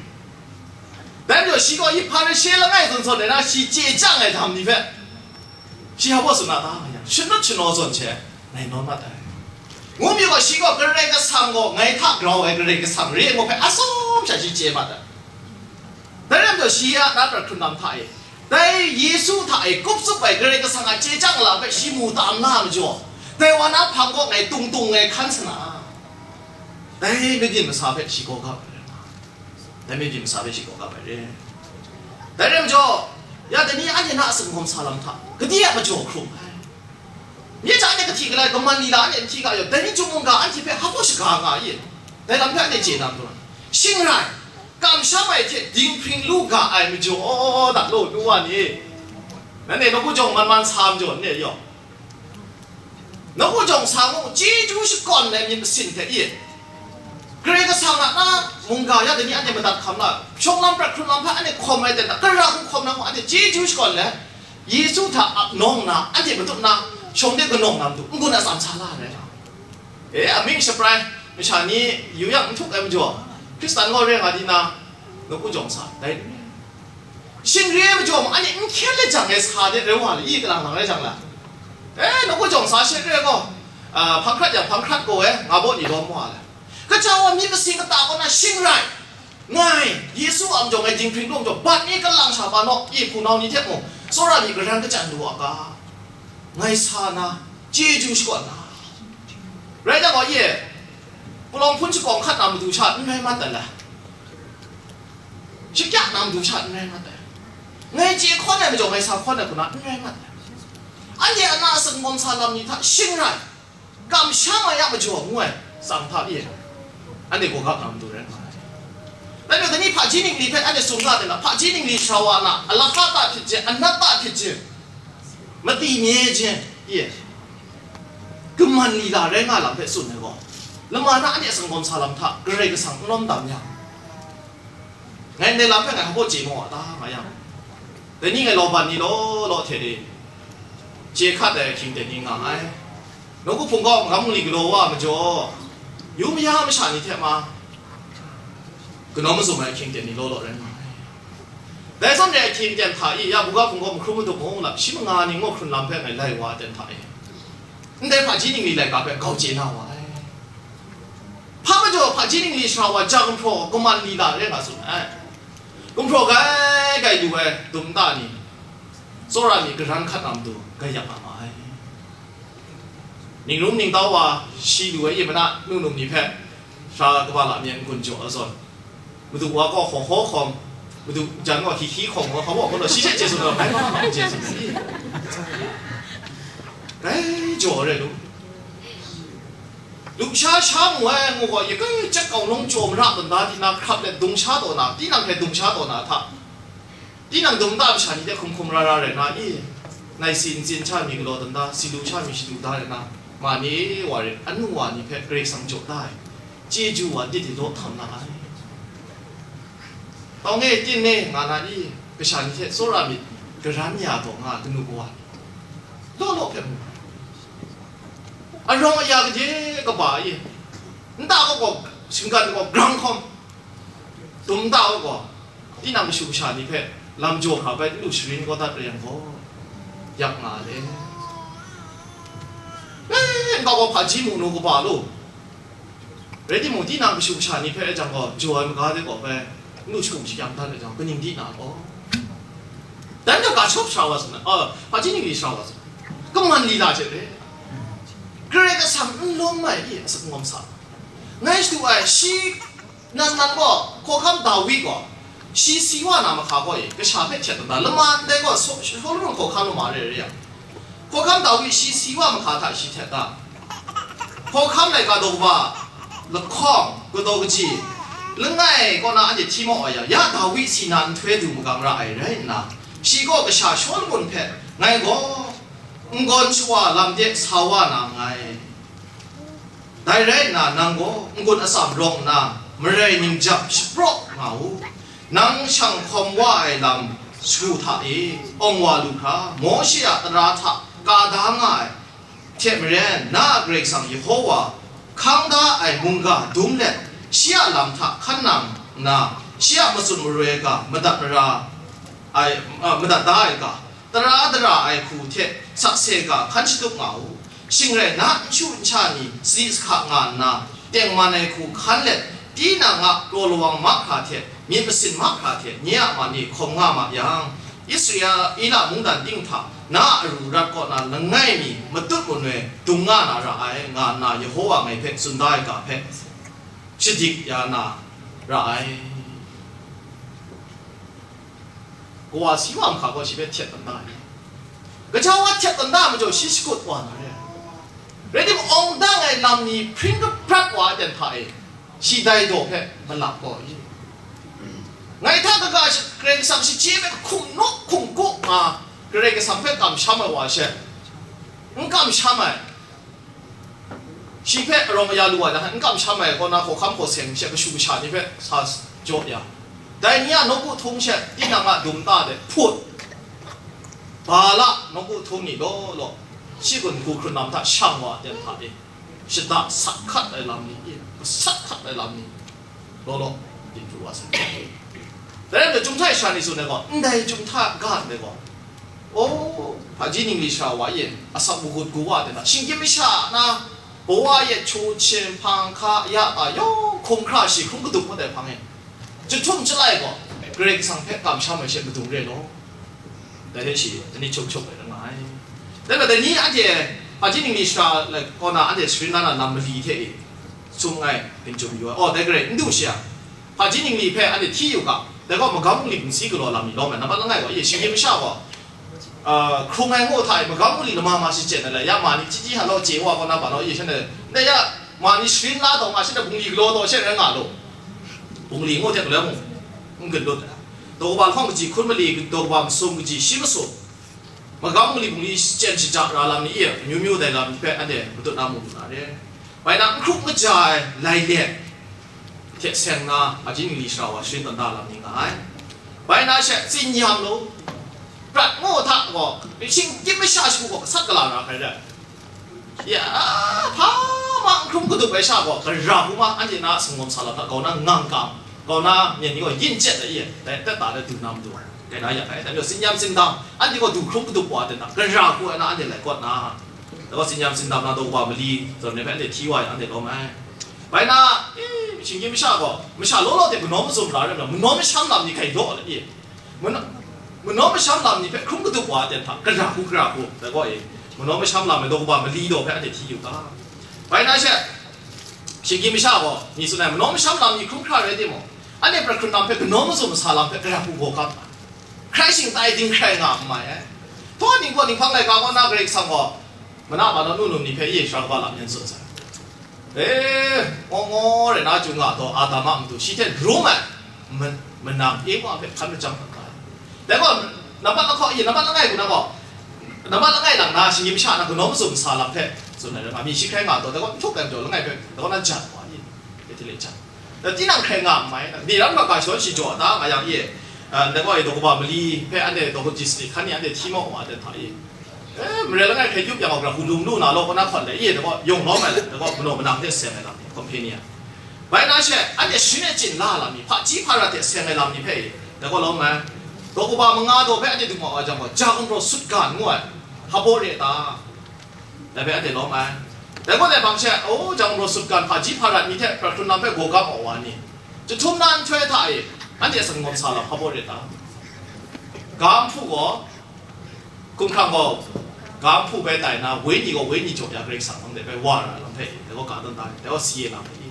Dai majaw, shi gaw i Hparishe langai zawn zawn ai na, shi chye chyang ai lam ni hpe, shi hpa baw tsun na ta? Shannut shanaw zawn hte ngai nawn mat ai. Ngu mi gaw, shi gaw Karai Kasang gaw ngai hta grau ai Karai Kasang re ai ngu hpe atsawm sha shi chye mat ai. Dai rai majaw, shi a na prat hkrun lam hta e, dai Yesu hta e kup tsup ai Karai Kasang a chye chyang lam hpe shi mu tam na majaw, dai wa na hpang kaw ngai tung tung ngai hkan sa na, dai mabyin masa hpe shi gaw gap ai rai nga. Dai mabyin masa hpe shi gaw gap ai re. Dai rai majaw, ya dai ni anhte na a sumhkawm sa lam hta, gade a majaw hkrum ai. Myi ja anhte kahti galai, kaman lila anhte n hti ga yaw, dai ni chyum mungga anhte hpe hpa shaga nga i? Dai lam hpe anhte chye na majaw, shing rai, kamsham ai hte dinghpring lu ga ai majaw, dat law, nu wa ni, nanhte nawku jawng man man sa majaw, n re yaw. Nawku jawng sa mu, chyeju shakawn ai myit masin hte i? Karai Kasang a na mungga ya dai ni anhte madat hkam la, shawng lam prat hkrun lam hpe anhte hkawm ai ten hta, kara hku hkawm na mung, anhte chyeju shakawn let, Yesu hta ap nawng nna, anhte matut na, shawng de kanawng na matu, n-gun atsam sa la ai rai. E, amying shabrai, masha ni yu yang n htuk ai majaw, Hkristan gaw re nga di na, nawku jawng sa, dai. Shing re ai majaw mung, anhte n hkyen let jang e sa de rai wa le, i kalang lang rai jang la? E, nawku jawng sa she re gaw, a, hpang hkrat yang hpang hkrat gaw e, nga baw ni lawm wa le. Kaja wa myit masin kata kaw na shing rai, ngai, Yesu a majaw ngai dinghpring lu majaw, bat ni kalang sha pa naw, i hpunau ni hte mung, tsawra mi garan kachyan lu a ga, ngai sa na, chyeju shakawn na. Rai jang gaw, i e, palawng hpun shakawng hkat na matu sha n rai mat ai le? Shakyak na matu sha n rai mat ai. Ngai chye hkawn ai majaw, ngai sa hkawn ai hku na n rai mat ai. Anhte a na asak ngawm sa lam ni hta shing rai, kamsham ai a majaw ngu ai, tsang hta pyi ai. Anhte gaw gap na matu rai nga ai. Dai majaw, dai ni hpaji ningli hpe anhte tsun ga de na, hpaji ningli sara wa na, a lahka ta hpit jin, a nat ta hpit jin, mati mye jin, pyi ai. Kaman lila rai nga lam hpe tsun ai gaw, lama na anhte asak ngawm sa lam hta Karai Kasang n lawm dam yang, ngai ndai lam hpe ngai hpa chye maw a ta nga yang, dai ni ngai law ban ni law law hte e, chye hkat ai ahkying ten ni nga ai. Nawku hpung gaw magam mali galaw wa ai majaw, yu maya masha ni hte ma, kanawn mazum ai ahkying ten ni law law rai nga ai. Dai zawn re ai ahkying ten hta e, ya, buga hpung gaw mahkrum madup mu, lam shi manga ni ngaw hkrun lam hpe ngai lai wa ai ten hta e, ndai hpaji ningli laika hpe gau chye na wa ai. Hpa majaw hpaji ningli sara wa ja gumhpraw kaman lila rai nga tsun ai. Gumhpraw gai gai lu ai dum nta ni, tsawra mi garan hkat na matu gai yak nga ma ai. Ningrum ningtau wa shi lu ai, i mana, nu num ni hpe sara kaba lam yan n-gun jaw ai zawn, madu wa gaw hkaw hkaw hkawm, madu jan gaw hki hki hkawm, wa hkaw gaw gaw shi she chye tsun ai, bai ma ma chye tsun ai. Rai jaw ai rai lu. Lusha sha mu ai ngu gaw, ya kai chyat kau nung jaw mara tawn da, tinang hkrap let dung sha taw na, tinang hpe dung sha taw na hta, tinang dum nta masha ni hte hkum hkum ra ra rai na i? Nai si ntsin sha mi galaw tawn da, si lu sha mi shadu da rai na, ma ni wa rit, anu wa ni hpe Karai Kasang jaw da ai, chyeju wa dit di law htam na ai. Tau nge, tin ne nga na i? Kasha ni hte tsawra myit garan ya taw nga ai kanu kawa ni, law law hpe mu. Arawng aya gade kaba e, nta kaw gaw, shinggan gaw grang hkawm, dum nta kaw gaw, tinang kashu kasha ni hpe lam jaw hkra bai n lu sharin kau dat rai yang gaw, yak nga le. E, nta gaw hpaji mu nu kaba lu. Rai timung, tinang kashu kasha ni hpe jang gaw, jaw ai maga de gaw bai n lu shakum shakyam dat ai jang, kaning di na gaw, dan gaw ga shawp sha wa sa na, a, hpaji ningli sha wa sa na, kaman lila hte re. Karai Kasang n lawm ai i, asak ngawm sa. Ngai shadu ai, shi, nan nan gaw, hkawhkam Dawi gaw, shi si wa na mahka gaw e, kasha hpe htet tawn da, lama ndai gaw, So-, Solomon hkawhkam lama re re yang, hkawhkam Dawi shi si wa mahka hta shi htet da. Hkawhkam laika daw kaba lahkawng kadaw kaji langai kaw na anhte hti maw ai yang, ya Dawi si na nhtoi du magang ra ai rai nna, shi gaw kasha Solomon hpe, ngai gaw n-gawn shawa lam de sa wa na nngai. Dai rai nna, nang gaw n-gun atsam rawng nna, marai ningjan shapraw nga u. Nang shang hkawm wa ai lam shagu hta e awng wa lu hkra, Mawshe a tara hta ka da nga ai hte maren, na a Karai Kasang Yehova hkang da ai mungga dum let, shi a lam hta hkan nang nna, shi a matsun maroi ga madat mara ai, a, madat da ai ga, tara dara ai hku hte sakse ga hkan shatup nga u. Shing rai, na nchu nsha ni sadi sahka nga nna, tengman ai hku hkan let, tinang a kraw lawang mahkra hte myit masin mahkra hte nye a man e hkawm nga ma yang, Israela mungdan ting hta na a aru arat kaw na langai mi matut manoi dung nga na ra ai, nga nna Yehova ngai hpe tsun da ai ga hpe shadik ya na ra ai. Kawa si wa mahka gaw shi hpe htet tawn da ai. Gaja wa htet tawn da ai majaw, shi shakut wa na re ai. Rai timung, awng dang ai lam ni hpring kabrat wa ai ten hta e, shi dai daw hpe malap gaw i. Ngai hta kaga shi, Karai Kasang shachye hpe hkum nawk hkum kuk nga, Karai Kasang hpe kamsham ai wa she, n kamsham ai, shi hpe arawng aya lu ai, n kamsham ai kaw na, hkawhkam hkaw seng she kashu kasha ni hpe sa jaw ya, dai ni a nawku htung she tinang a dum ta de hput, Bala nawku htung ni law law, shi gun hku hkrun lam hta shang wa ai ten hta e, shada sat hkat ai lam ni, e, masat hkat ai lam ni, law law, din pru wa sai. Dai rai nna, Chyum hta e sha ni tsun ai gaw, ndai Chyum hta ga ndai gaw, o, hpaji ningli sara wa e, asak magut gu wa ai ten hta, shinggyim masha na, bawa e chu hpyen hpang hka ya ta yawng hkum hkra shi hkrum kadup ngut ai hpang e, Jahtum jalai gaw Karai Kasang hpe kamsham ai she madung re law, dai hte shi lani chuk chuk ai rai nga ai. Dai majaw, dai ni anhte hpaji ningli sara, like, kaw na anhte sharin la na lam mali hte e sum ai, ginjum yu ai. Aw, dai garai, n du shi a, hpaji ningli hpe anhte hti yu ga, dai gaw magam bungli bungsi galaw lam ni lawm ai, nambat langai gaw, ye, shinggyim masha gaw, a, hkrung ai ngu hta e, magam bungli lama ma shachyen ai le, ya ma ni chyi chyi halaw chye wa kaw na, ba law, ye, shanhte, ndai ya, ma ni sharin la taw nga, shanhte bungli galaw taw she rai nga law, bungli ngu hte galaw mung n gun lut ai. Daw kaba lahkawng kaji hkun mali, daw kaba masum kaji shi masum, magam bungli bungli shachyen shaja ra lam ni e, amyu myu dai lam ni hpe anhte matut na mu lu na re. Bai na, n hkrup n kaja ai lai let hte seng na, hpaji ningli sara wa sharin tawn da lam ni nga ai. Bai na she, tsin yam law, prat ngu hta gaw, shinggyim masha shagu gaw gasat gala na hkrai rai. Ya, hpa ma n hkrum kadup ai sha gaw, gara hku ma anhte na sangawm sa lam hta grau na ngang kam, grau na myen ni gaw yin chyet ai e, dai tet ta ai du na matu, dai na ya ai, dai majaw tsin yam tsindam, anhte gaw du hkrum kadup wa ai ten hta, gara hku ai na anhte lai kawt na, dai gaw tsin yam tsindam na daw kaba mali zawn ni hpe anhte hti wa yang, anhte lawm ai. Bai na, e, shinggyim masha gaw, masha law law hte manaw mazum ra ai rai nna, manaw masham lam ni hkai daw ai e. Manaw, manaw masham lam ni hpe hkrum kadup wa ai ten hta, gara hku, gara hku, dai gaw e, manaw masham lam ai daw kaba mali daw hpe anhte hti yu ga. Bai na she, shinggyim masha gaw, ni tsun ai, manaw masham lam ni hkrum hkra rai timung, anhte prat hkrun lam hpe, kanaw mazum masa lam hpe gara hku gaw kap ai. Hkrai shingtai ding hkrai nga n mai ai. Htaw, ning gaw, ninghpang laika kaw na Karai Kasang gaw, mana ma naw nu num ni hpe ye sara kaba lam yan tsun sai. E, ngaw ngaw rai na, chyu nga taw, Adam a matu, shi hte rum ai, ma-, manang Ewa hpe hkan majang hkra ai. Dai gaw, nambat lahkawng, i, nambat langai hku na gaw, nambat langai lang na, shinggyim masha na, kanaw mazum masa lam hpe tsun ai rai nga, mi shi hkrai nga taw, dai gaw, n htup ai majaw langai hpe, dai gaw na jan wa i, Betele jan. Dai tinang hkrai nga n mai, ni ram ga ga shawn shi jaw da nga yang i, a, dai gaw, i, daw kaba mali hpe anhte daw kaji sani hkan ni anhte hti maw wa ai ten hta i, E, mare langai hkrai yup yang gaw, gara hku lung lu na law, kaw na hkawn let, ye, dai gaw, yawng lawm ai let, dai gaw, manaw manang hte seng ai lam ni, companion. Bai na she, anhte sharin e chyin la ai lam ni, hpaji hparat hte seng ai lam ni hpe, dai gaw lawm ai. Daw kaba manga daw hpe anhte du ma wa jang gaw, ja gumraw sutgan ngu ai, hpabaw re ta? Dai hpe anhte lawm ai. Dai gaw, dai hpang she, o, ja gumraw sutgan, hpaji hparat ni hte prat hkrun lam hpe gaw kap wa ai ni, jahtum na nhtoi hta e, anhte sangawm sa lam hpabaw re ta? Ga nhpu gaw, Hkumhkrang gaw ga nhpu bai tai nna, wenyi gaw wenyi jaw ya Karai Kasang hpang de bai wa ra ai lam hpe, dai gaw ga tawn da ai, dai gaw si e lam hpe i.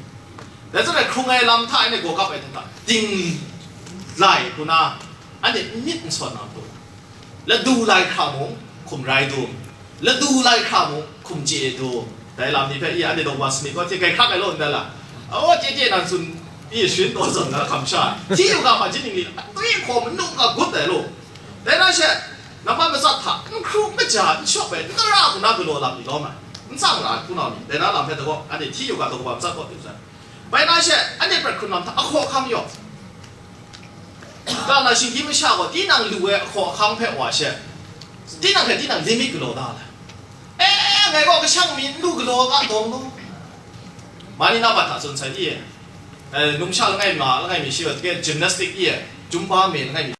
Dai zawn e, hkrung ai lam hta anhte gaw kap ai hta, dinglai hku na, anhte n myit n sawn na matu, ladu lai hkra mung, hkum rai dum, ladu lai hkra mung, hkum chye dum, dai lam ni hpe i, anhte daw kaba sanit gaw hte grai hkrak ai law ndai la? Aw, chye chye nan tsun i, sharin taw zawn na hkam sha, hti yu ga, hpaji ningli, akwi hkaw manu ga gut ai law. Dai na she, nambat matsat hta, n hkru n kaja, n shawp ai, n tara hku na galaw lam ni lawm ai, n tsang ra ai hpunau ni, dai na lam hpe dagaw, anhte hti yu ga, daw kaba matsat kaw du sai. Bai na she, anhte prat hkrun lam hta, ahkaw ahkang yaw. Ga na shinggyim masha gaw, tinang lu ai ahkaw ahkang hpe wa she, tinang hpe tinang limit galaw da ai. E, ngai gaw kashang mi n lu galaw ga dawng law. Mani na bat hta tsun sai i, e, numsha langai ma, langai mi shi gaw, gymnastic i, Zumba me langai mi.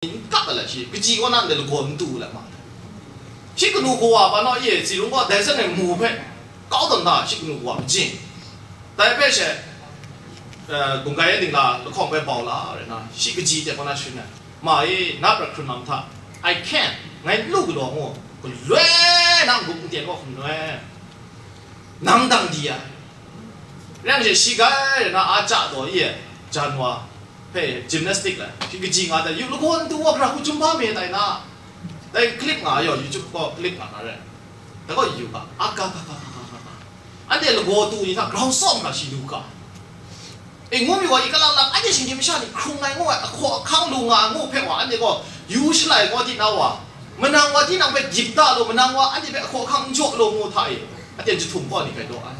N kap ai lat shi, kaji kaw na ndai lagaw n tu ai lat ma. Shi kanu kawa pa naw e, tsi rung gaw dai zawn e mu hpe, kau tawn da, shi kanu kawa majing. Dai hpe she, eh, gunggai ningla lahkawng hpe bau la rai na, shi kaji de kaw na sharin ai. Ma e, na prat hkrun lam hta, I can't, ngai n lu galaw ngu, galoi na n-gup n-ten gaw hkum noi. Nang dang di ai. Rai yang she, shi grai rai na, a chya taw e, jan wa, hpe gymnastic la, hpyi kaji nga ai, yu lagaw n tu wa, gara hku Zumba me tai na, dai clip nga ai yaw, YouTube gaw clip nga na re, dai gaw yu ga, a ga ga ga ga ga, Anhte lagaw tu ni hta grau tsawm hkra shi lu ga. E, ngu mi wa, i kalang lang, anhte shinggyim masha ni hkrung ai ngu ai, ahkaw ahkang lu nga ai ngu hpe wa, anhte gaw yu shalai gaw di na wa, manang wa tinang hpe gyip da law, manang wa anhte hpe ahkaw ahkang n jaw law ngu hta e, anhte jahtum kaw ni hpe daw ai.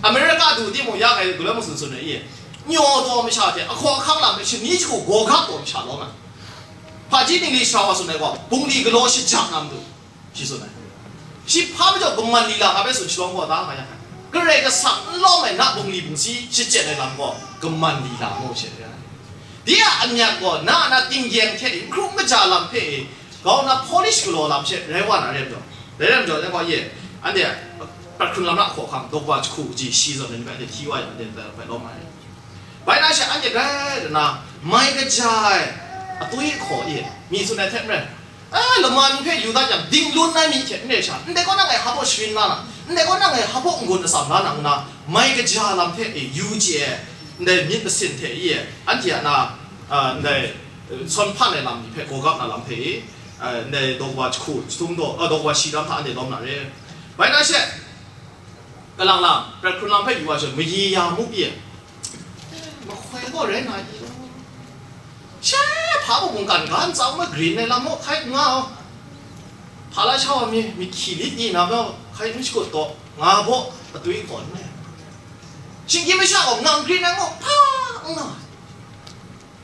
America du timung, ya ngai galoi masun sun ai e, nyaw taw masha hte ahkaw ahkang lam hpe shani jahku gaw gap taw masha lawm ai. Hpaji ningli sara wa tsun ai gaw, bungli galaw shajang na matu, shi tsun ai. Shi hpa majaw kaman lila nga hpe tsun shalawm gaw, da nga yang ai. Karai Kasang n lawm ai na bungli bungsi shachyen ai lam gaw, kaman lila ngu she re ai. Dai a amyat gaw, na a na tinggyeng hte e, hkrum kaja lam hpe e, grau na polish galaw lam she rai wa na re majaw, rai rai majaw, dai gaw ye, anhte prat hkrun lam na hkaw hkang, dawk wa jahku kaji shi zawn ai ni hpe anhte hti wa yang, anhte hpe lawm ai. Bai na she anhte grai dana, mai kaja ai atwi hkaw e, mi tsun ai hte maren, a, lama ni hpe yu dat yang, dinglun ai mi hte n re sha, ndai kaw na ngai hpa baw sharin la na, ndai kaw na ngai hpa baw n-gun atsam la na nna, mai kaja lam hte e yu chye ai, ndai myit masin hte e, anhte a na, a, ndai, e, sawn hpan ai lam ni hpe gawgap na lam hte e, a, ndai dawk wa jahku jahtum daw, a, dawk wa shi lam hta anhte lawm na re. Bai na she, kalang lang, prat hkrun lam hpe yu wa she, maye ya mu pyi ai. Mahkoi gaw rai na i law. She hpa mungkan ga ntsa ma green ai lam maw hkai n nga, hpa la sha wa mi, mi hkyi lit ni na gaw hkai n shakut taw, nga baw atwi hkawn ai. Shinggyim masha gaw ngang green ai maw hpa n nga.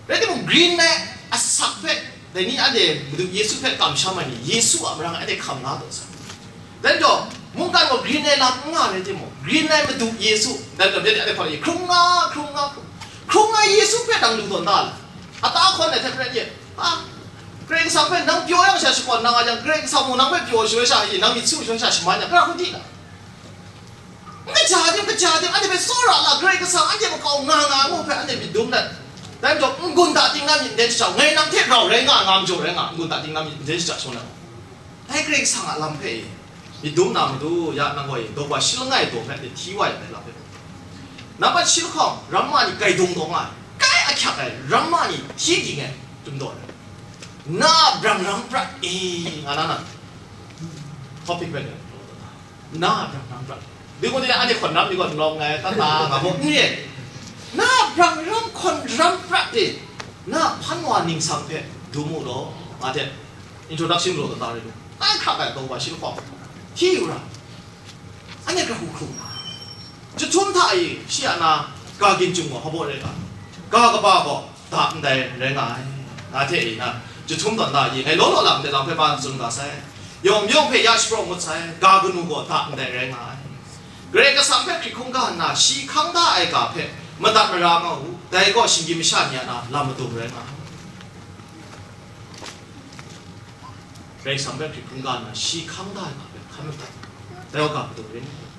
Rai timung, green ai asak hpe, dai ni anhte Madu Yesu hpe kamsham ai ni, Yesu a marang e anhte hkam la taw sai. Dai majaw, mungkan gaw green ai lam n nga rai timung, green ai Madu Yesu, dai majaw, anhte hpa hkrung nga, hkrung nga, hkrung, hkrung nga Yesu hpe nang lu tawn da la? Ata hkawn ai hte maren ye, a, Karai Kasang hpe nang pyaw yang sha shakawn na nga yang, Karai Kasang mung nang hpe pyaw shaloi sha, nang myit su shaloi sha shaman yang, gara hkrum di na? N kaja tim, kaja tim, anhte hpe tsawra la, Karai Kasang anhte makau nga nga ngu hpe anhte myit dum let. Dai majaw, n-gun da ting na myit n den shachya, ngai nang hte rau rai nga, nga majaw rai nga, n-gun da ting na myit n den shachya shawng na. Dai Karai Kasang a lam hpe e, myit dum na matu, ya nang gaw e, dawk wa shi langai daw hpe anhte hti wa yang dai lam hpe. Nampat shi lahkawng, ramma ni kai dung taw nga ai, kai ahkyak ai, ramma ni hti ging ai, dum taw ai. Na a brang ram prat e, nga na na. Topic hpe, na a brang ram prat. Dai gaw, anhte hkawn ram ni gaw n lawm nngai, ta ta nga gaw n re. Na a brang ram hkawn ram prat e, na a hpan wa ningsang hpe dum u law, nga hte introduction galaw kata rai lu. Ai hkrak ai dawk wa shi lahkawng, hti yu ra, anhte gara hku hkru. Jahtum hta e shi a na, ga ginjung gaw hpa baw rai nga, ga kaba gaw da ndai rai nga ai, nga hte e na, jahtum tawn da e, ngai law law lam de lam hpe ban tsun ga sai, yawng yawng hpe ya shapraw ngut sai, ga kanu gaw da ndai rai nga ai. Karai Kasang hpe hkrit hkungga nna, shi hkang da ai ga hpe madat mara nga u, dai gaw shinggyim masha ni a na lam madung rai nga ai. Karai Kasang hpe hkrit hkungga nna, shi hkang da ai ga hpe hkan madat, dai gaw ga madung rai nga ai.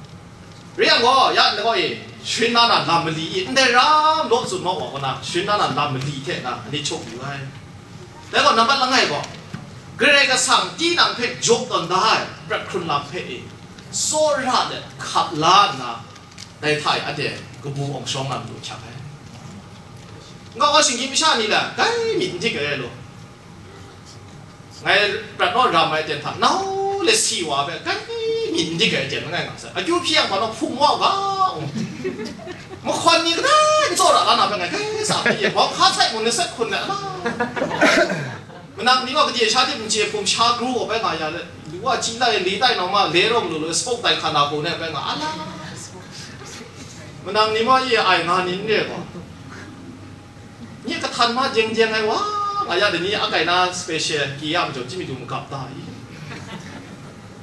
Rai yang gaw, ya ndai gaw e, sharin na na lam mali i, ndai ram law tsun mau wa gaw na, sharin na na lam mali hte na, ani chawk yu ai. Dai gaw, nambat langai gaw, Karai Kasang tinang hpe jaw tawn da ai prat hkrun lam hpe e, tsawra let hkap la nna, dai hta e anhte kabu awng shawng na matu hkyak ai. Nkau wa shinggyim masha ni la, dai myit n dik ai law. Ngai prat naw ram ai ten hta, nau le si wa hpe, kai myit n dik ai ten langai nga sai. Akyu hpyi yang hpa naw hpung wa u ga, mahkawn ni kadai n tsawra la na hpe ngai kai sa hpyi e, bawng hka sai mung ni sat hkun ai, ala. Manang ni gaw kadye sha tip n chye hpung sha kru gaw bai nga ya le, lu wa chyi la e, li tai naw ma, le rawng lu lu, spoke tai hka na hku ne bai nga, ala. Manang ni ma ye ai nga ni n re gaw. Nye kahtan ma jeng jeng ai wa, nga ya dai ni akai na special ki ya majaw, chyinghka madu magap ta i?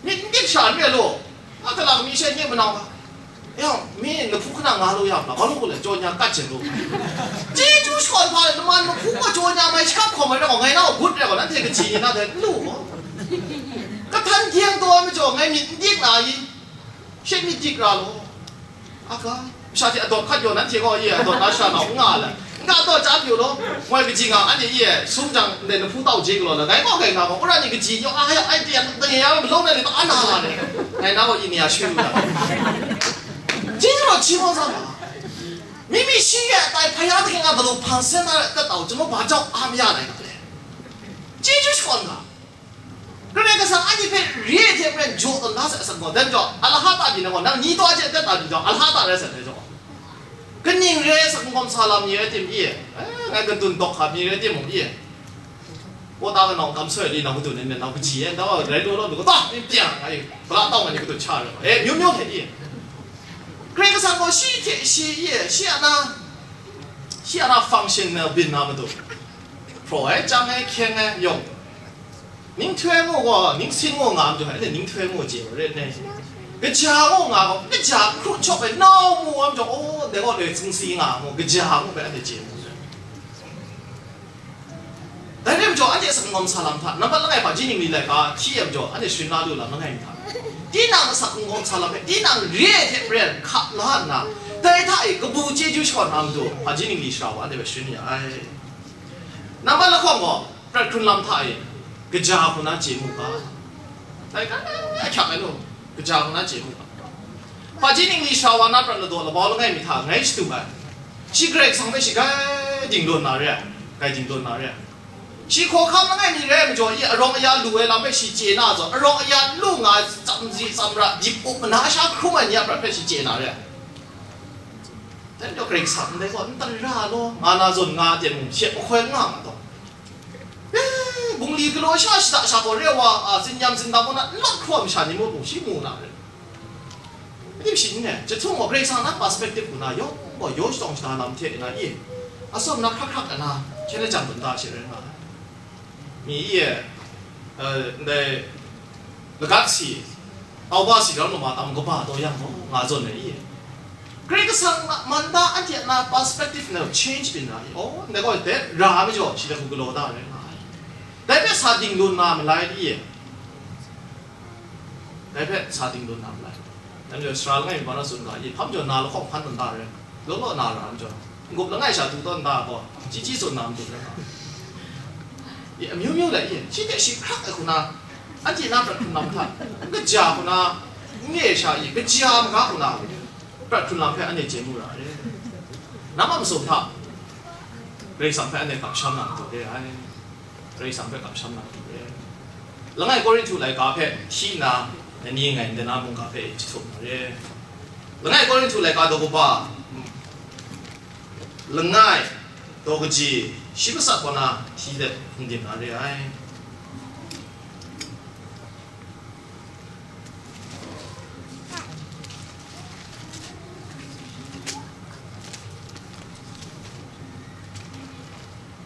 Myit n dik sha n re law, a kalang mi she nye manau ga, ya, mi lahpu hkana nga lu ya ma, ga lu le, jaw nya kat jeng lu. Chyeju shakawn hpa le, laman lahpu gaw jaw nya mai shakap hkawm ai rai gaw, ngai na gaw gut rai gaw, nanhte kaji ni na dai n lu gaw. Kahtan jeng taw ai majaw, ngai myit n dik na i? She myit dik ra law. Aga, masha hte adawt hkat yaw, nanhte gaw ye adawt na sha nau n nga le. N ga taw chyam yu law, moi kaji nga, anhte ye sum jang ndai lahpu tau je galaw le, ngai gaw kai nga gaw, wora ni kaji yaw, a ya, ai tiang, dang ya, malawng na ni ta, a na la le. Ngai na gaw yi ni ya shu yu ya. Jin raw chi gaw sa ma. Mimi shi ye tai hpa ya hte nga galu hpang sen na rai tat tau, chyum ba jau a maya lai nga le. Chyeju shakawn ga. Karai Kasang anhte hpe re ai hte maren jaw tawn da sai, asak gaw, dan jaw, a lahata pyi na gaw, nang ni taw a chye dat ta pyi jaw, a lahata rai sai, dai jaw. Kaning re ai asak n-gawm sa lam ni rai tim i? Eh, ngai kadun dawk hkam ni rai tim mung i? Kawta kanau kam soi li, nau kadun ai, nau kaji ai, nau rai law law lu kata, ni pyang ai, pala tau nga ni kadun cha rai, eh, myu myu hte i? Karai Kasang gaw shi hte shi i, shi a na, shi a na function na byin na matu, hpraw ai, chyang ai, hkyeng ai, yawng, ninghtoi ngu gaw, ningsin ngu nga ai majaw, anhte ninghtoi ngu chye wa ret ai. Kaja ngu nga gaw, kaja n hkrun shawp ai, nau mu wa majaw, oh, dai gaw dai zingsi nga mu, kaja ngu hpe anhte chye mu. Dai rai majaw, anhte asak n-gawm sa lam hta, nambat langai hpaji ningli laika hti ai majaw, anhte sharin la lu lam langai mi hta, tinang asak n-gawm sa lam hpe, tinang re ai hte maren hkap la nna, dai hta e kabu chyeju shakawn na matu, hpaji ningli shara wa anhte hpe sharin ya ai. Nambat lahkawng gaw, prat hkrun lam hta e, kaja hku na chye mu ga. Dai ga ahkyak ai law, kaja hku na chye mu ga. Hpaji ningli shara wa na prat ladaw labau langai mi hta ngai shadu ai. Shi Karai Kasang hpe shi grai dingdun na re ai, grai dingdun na re ai. Shi hkawhkam langai mi rai ai majaw, i arawng aya lu ai lam hpe shi chye na zawn, arawng aya lu nga ai tsamzi tsamra, dip up mana sha hkrum ai ni a prat hpe shi chye na re ai. Dai majaw Karai Kasang ndai gaw n tara law, nga na zawn nga ai ten mung, she mahkoi n nga ma taw. Eh, bungli galaw sha shada sha gaw re wa, a, zinyam zindam wa na n lawt hkrum ai masha ni mung shi mu na re. Ning shi n-, jahtung gaw Karai Kasang na perspective hku na yawng gaw yaw shadawng shada lam hte na i, atsawm na hkrak hkrak na hkyen lajang dum da she rai nga ai. Mi i e, eh, ndai lagat si, tauba si ram lama tam kaba taw yang gaw, nga zawn ai i e. Karai Kasang a man da anhte a na perspective na change byin na i, oh, ndai gaw dai ra ai majaw, shi hta hku galaw da rai nga ai. Dai hpe sa dingdun na malai i e. Dai hpe sa dingdun na malai. Dai majaw sara langai mi hpa na tsun ga, i hpam jaw na lahkawng hpan tawn da re, law law na ra ai majaw, n-gup langai sha du tawn da gaw, chyi chyi tsun na matu rai nga. I amyu myu lai i, shi hte shi hkrak ai hku na, anhte na prat hkrun lam hta, n kaja hku na, n re sha i, kaja maga hku na, prat hkrun lam hpe anhte chye mu ra ai. Nam a masum hta, Karai Kasang hpe anhte kamsham na matu re ai. Karai Kasang hpe kamsham na matu re ai. Langai Korinhtu laika hpe hti nna, nani ngai ndai na mungga hpe e jahtum na re. Langai Korinhtu laika daw kaba, langai, daw kaji, shi matsat kaw na hti de n dim na re ai.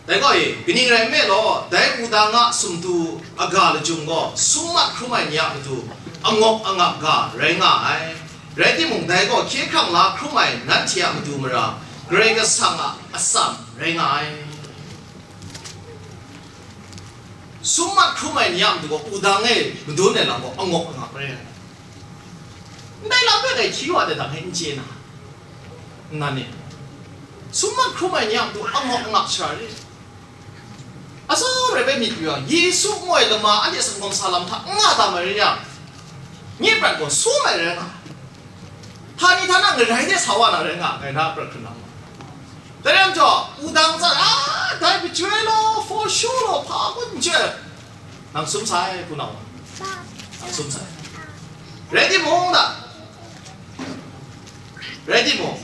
Dai gaw e, kaning rai nme law, dai wudang a sumtu aga lachyum gaw sum mat hkrum ai ni a matu angawk angak ga rai nga ai. Rai timung, dai gaw hkye hkrang la hkrum ai nanhte a matu mara Karai Kasang a atsam rai nga ai. Sum mat hkrum ai ni a matu gaw wudang e madun ai lam gaw angawk angak rai ai. Ndai lam hpe dai hti wa de dang e n chye na, nnan e, sum mat hkrum ai ni a matu angawk angak sara re. Atsawm rai bai myit yu yang, Yesu ngu ai lama anhte sumgawm sa lam hta n nga tam ai rai yang, nye prat gaw sum ai rai nga ai. Htani htana ngarai de sa wa na rai nga ai, ngai na prat hkrun na ma. Dai rai majaw, wudang tsan, a, dai pachyoi law, for sure law, hpa kun n chye, nang sum sai, hpunau, nang sum sai. Rai timung, da, rai timung,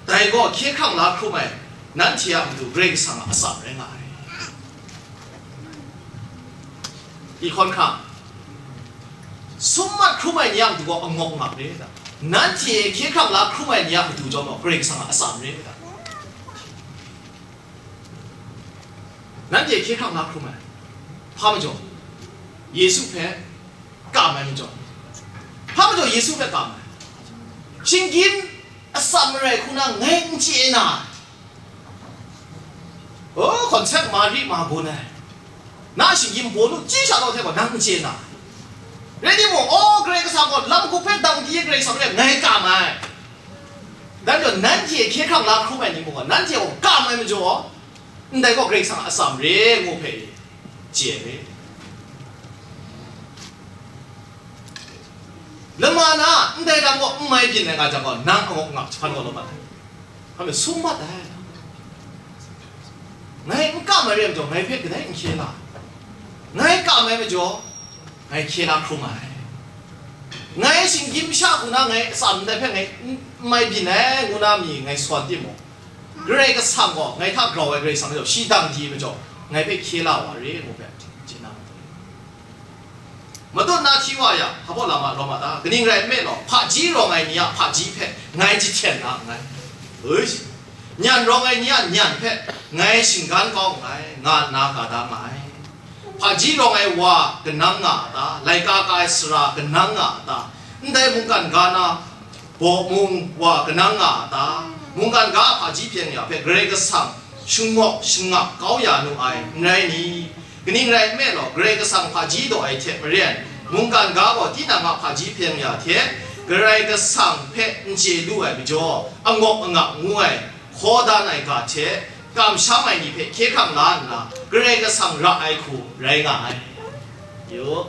dai gaw hkye hkrang la hkrum ai, nanhte a matu Karai Kasang a atsam rai nga ai. I hkawn hkra, sum mat hkrum ai ni a matu gaw angawk angak re ai ta? Nanhte hkye hkrang la hkrum ai ni a matu chyawm gaw Karai Kasang a atsam re ai ta? Nanhte hkye hkrang la hkrum ai, hpa majaw? Yesu hpe kam ai majaw. Hpa majaw Yesu hpe kam ai? Shinggyim atsam marai hku na ngai n chye na, o, concept ma ri ma gun ai, na shinggyim baw nu chyi sha law hte gaw nang n chye na. Rai timung, o, Karai Kasang gaw lam hkup hpe dang di ai Karai Kasang rai ngai kam ai. Dan gaw nanhte hkye hkrang la hkrum ai ni mung gaw, nanhte gaw kam ai majaw, ndai gaw Karai Kasang a atsam re ngu hpe chye ai. Lama na ndai lam gaw n mai byin ai nga jang gaw, nang angawk ngak jahpan gaw lawm mat ai. Hpa mi sum mat ai. Ngai n kam ai re ai majaw, ngai hpe kadai n hkye la. Ngai kam ai majaw, ngai hkye la hkrum ai. Ngai shinggyim sha hku na ngai atsam ndai hpe ngai n mai byin ai ngu na mi ngai sawn timung, Karai Kasang gaw ngai hta grau ai Karai Kasang majaw, shi dang di majaw, ngai hpe hkye la wa re ngu hpe, chye na matut. Matut na hti wa yang, hpa baw lam a rawng a ta? Kaning rai nme law, hpaji rawng ai ni a hpaji hpe ngai jahten na nngai. Ui, nyan rawng ai ni a nyan hpe ngai shinggan kau nngai, nga nna ga da nga ai. Hpaji rawng ai wa kanang nga a ta? Laika ka ai sara kanang nga a ta? Ndai mungkan ga na baw mung wa kanang nga a ta? Mungkan ga a hpaji byeng ya hpe Karai Kasang shangawk shangap kau ya nu ai, n rai ni? Kaning rai nme law, Karai Kasang hpaji daw ai hte maren, mungkan ga gaw tinang a hpaji byeng ya hte Karai Kasang hpe n chye lu ai majaw, angawk angak ngu ai, hkaw dan ai ga hte kamsham ai ni hpe hkye hkrang la nna, Karai Kasang ra ai hku rai nga ai. Yu,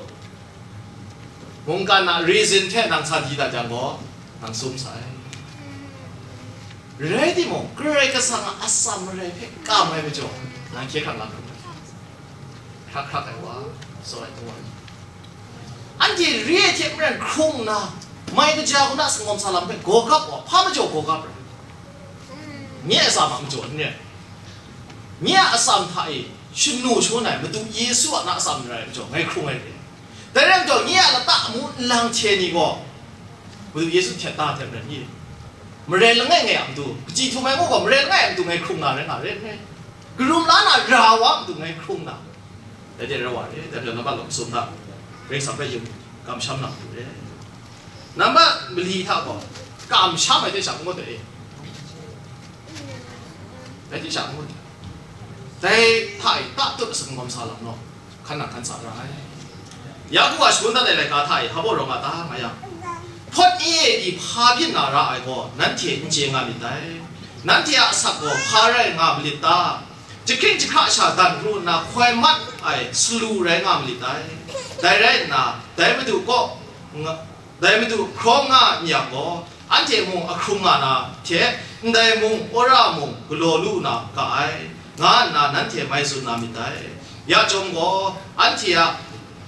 mungkan a reason hte nang sa di dat jang gaw, nang sum sai. Rai timung, Karai Kasang a atsam marai hpe kam ai majaw, nang hkye hkrang la hkrum ai. Hkrak hkrak ai wa, tsaw ai htung ai. Anhte re ai hte maren hkrung nna, mai kaja hku na sangawm sa lam hpe gawgap wa, hpa majaw gawgap rai? Nye a atsam a majaw n re. Nye a atsam hta e shanu shangun ai Madu Yesu a na atsam n rai ai majaw, ngai hkrung ai re. Dai rai majaw, nye a lata amu nlang hte ni gaw, Madu Yesu htet da htet rai ni? Maren langai ngai a matu, kachyi htum ai ngu gaw, maren langai a matu ngai hkrung na rai nga re n rai? Karum la na ra wa a matu ngai hkrung na? Dai hte rau wa re, dai hte nambat lawm sum hta, Karai Kasang hpe yung kamsham na matu re. Nambat mali hta gaw, kamsham ai hte sha n gaw dai e. Dai hte sha n gaw dai. Dai hta e tatut asak n gawm sa lam law, hkan nang hkan sa ra ai. Yaku a shangun dat ai laika hta e hpa baw rawng a ta, nga yang, hpawt ni e pyi hpa byin na ra ai gaw, nanhte n chye nga myit dai. Nanhte a asak gaw hpa rai nga malit ta? Jahkring jahkra sha dan pru nna hkoi mat ai salu rai nga malit dai. Dai rai nna, dai Madu kaw nga, dai Madu hkrawng nga n yang gaw, anhte mung ahkrung nga na hte, ndai mung wora mung galaw lu na ga ai, nga nna nanhte mai tsun na myit dai. Ya chyawm gaw, anhte a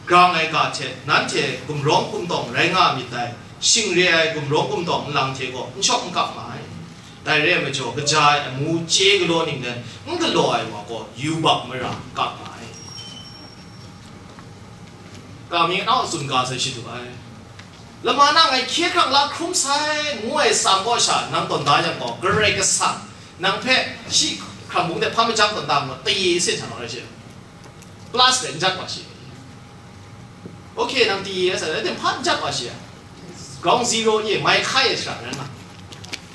grang ai ga hte nanhte gumrawng gumtawng rai nga myit dai. Shing re ai gumrawng gumtawng nlang hte gaw n shawk n kap nga ai. Dai re ai majaw, kaja ai amu chye galaw ninglen n galaw ai wa gaw, yubak mara kap nga ai. Ka mi nau a tsun ga sai shadu ai. Lama na ngai hkye hkrang la hkrum sai, ngu ai tsang kaw sha nang tawn da yang gaw, Karai Kasang nang hpe shi hkrang bung de hpa majang tawn da ngu, taye se hta naw rai she. Plus rai n jat wa shi. Ok, nang taye rai sa, dai hpa n jat wa shi a. Ground zero ye, mai hkai e shara rai nga.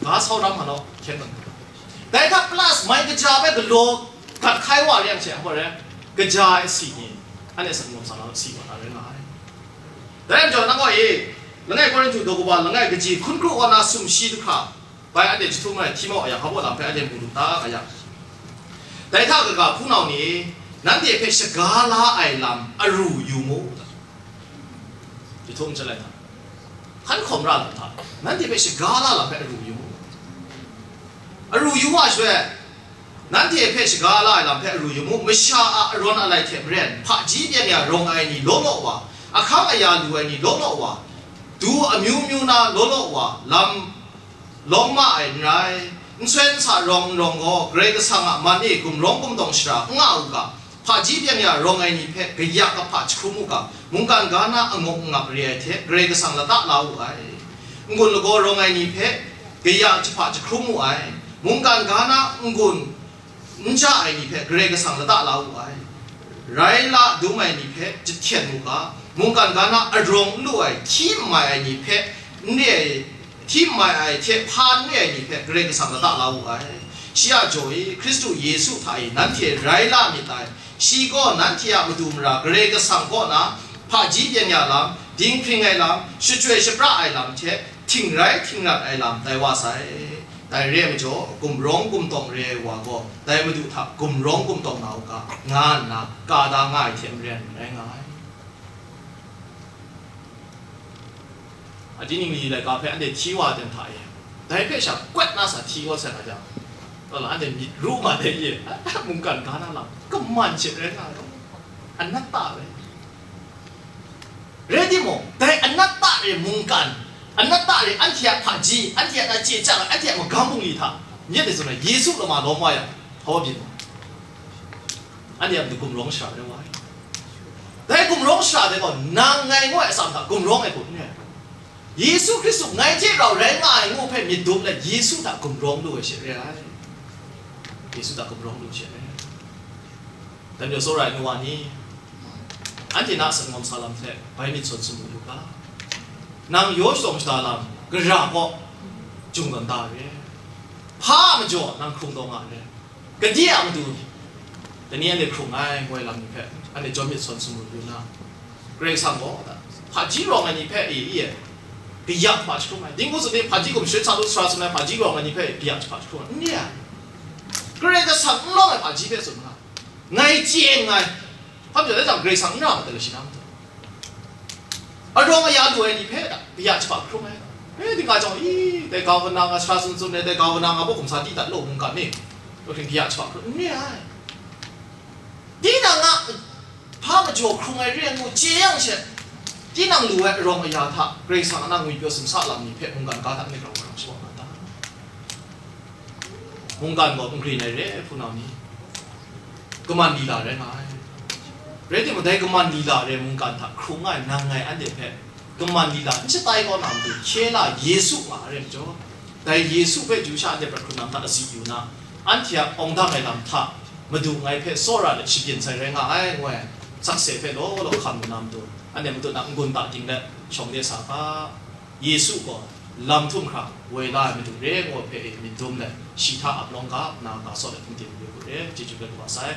Ga sau ram hpa naw, hkyen tawn. Dai hta plus mai kaja bai galaw gat hkai wa re yang she, hpa rai, kaja ai si ni, anhte asak ngawm sa na si wa na rai nga ai. Dai majaw, nang gaw e, langai Korinhtu daw kaba langai kaji hkun kru wa na sumshi du hkra, bai anhte jahtum ai hti mau a yang, hpa baw lam hpe anhte mu lu ta, nga yang. Dai hta kaga hpunau ni, nanhte hpe shaga la ai lam aru yu mu. Jahtum chyalai hta, hkan hkawm ra lam hta, nanhte hpe shaga la lam hpe aru yu mu. Aru yu wa shaloi, nanhte hpe shaga la ai lam hpe aru yu mu. Masha a arawn alai hte maren, hpaji byeng ya rawng ai ni law law wa, ahkang aya lu ai ni law law wa, du amyu myu na law law wa, lam lawm ma ai n rai. Nsoi nsa rawng n rawng gaw, Karai Kasang a man e gumrawng gumtawng shara n nga u ga, hpaji byeng ya rawng ai ni hpe kayak kahpa jahkrum u ga, mungkan ga na angawk angak re ai hte Karai Kasang lata la wu ai. N-gun lagaw rawng ai ni hpe kayak jahpa jahkrum u ai. Mungkan ga na n-gun n ja ai ni hpe Karai Kasang lata la wu ai. Rai la dum ai ni hpe jahten mu ga, mungkan ga na arawng n lu ai, hti n mai ai ni hpe n re ai, hti n mai ai hte hpa n re ai ni hpe Karai Kasang lata la wu ai. Shi a jaw e, Hkristu Yesu hta e nanhte rai la myit dai. Shi gaw nanhte a madu mara Karai Kasang kaw na hpaji byeng ya lam, dinghpring ai lam, shachyoi shapra ai lam hte htingrai htingrat ai lam tai wa sai. Dai re ai majaw, gumrawng gumtawng re ai wa gaw, dai Madu hta gumrawng gumtawng na u ga, nga nna ka da nga ai hte maren rai nga ai. Adi ning li laika hpe anhte hti wa ai ten hta e, dai hpe sha kwet na sa hti kau sai nga jang, wala anhte myit ru ma dai ye, mungkan ga na lam kaman she rai nga ai, anatta rai. Rai timung, dai anatta re mungkan, anatta re anhte a hpaji, anhte a chye chyang ai, anhte a magam bungli hta, myit dai tsun ai, Yesu lama lawm wa yang, hpa wa byin mu. Anhte a matu gumrawng shara rai wa ai. Dai gumrawng shara dai gaw, nang ngai ngu ai atsam hta gumrawng ai hku n rai. Yesu Hkristu ngai hte rau rai nga ai ngu hpe myit dum let, Yesu hta gumrawng lu ai she rai ai. Yesu hta gumrawng lu she rai ai. Dan jaw tsawra ai nu wa ni, anhte na a sangawm sa lam hte bai myit sawn sumru yu ga. Nang yaw shadawn shada lam gara gaw jung tawn da re. Hpa a majaw nang hkrung taw nga re. Gade a matu, dai ni anhte hkrung ai, ngoi lam ni hpe, anhte jaw myit sawn sumru yu na, Karai Kasang gaw, hpaji rawng ai ni hpe, e, e, kaya hpa jahkrum ai. Dinghku tsun ni hpaji gumsharit sa lu sara tsun ai, hpaji rawng ai ni hpe kaya hpa jahkrum ai. N re ai. Karai Kasang n lawm ai hpaji hpe tsun nga. Ngai chye nngai. Hpa majaw dai jang Karai Kasang n ra ma ta le shi na matu. Arawng aya lu ai ni hpe da, kaya hpa jahkrum ai. E, dinga jawng, i, dai governor nga sara tsun tsun ai, dai governor nga baw gumsa di dat law mungkan ni. Lo hpring kaya hpa jahkrum, n re ai. Tinang a hpa majaw hkrung ai re ai ngu chye yang she, tinang lu ai arawng aya hta Karai Kasang a na ngwipyaw sumsa lam ni hpe mungkan ga hta n grau grau shawa nga ta? Mungkan gaw n grin ai re, hpunau ni. Kaman lila rai nga ai. Rai timung, dai kaman lila re mungkan hta hkrung nga ai nang ngai anhte hpe, kaman lila n shatai kau na matu, hkye la Yesu nga ai rai majaw, dai Yesu hpe Jew sha anhte prat hkrun lam hta azi yu na, anhte a awng dang ai lam hta Madu ngai hpe tsawra let shabyin sai rai nga ai, ngu ai sakse hpe law law hkam lu na matu, anhte matu na n-gun ta ting let shawng de sa ga. Yesu gaw lam htum hkra woi la ai Madu re, ngu ai hpe e myit dum let, shi hta ap lawng ga nna ga sawt let n tim yu u re, chyeju let wa sai.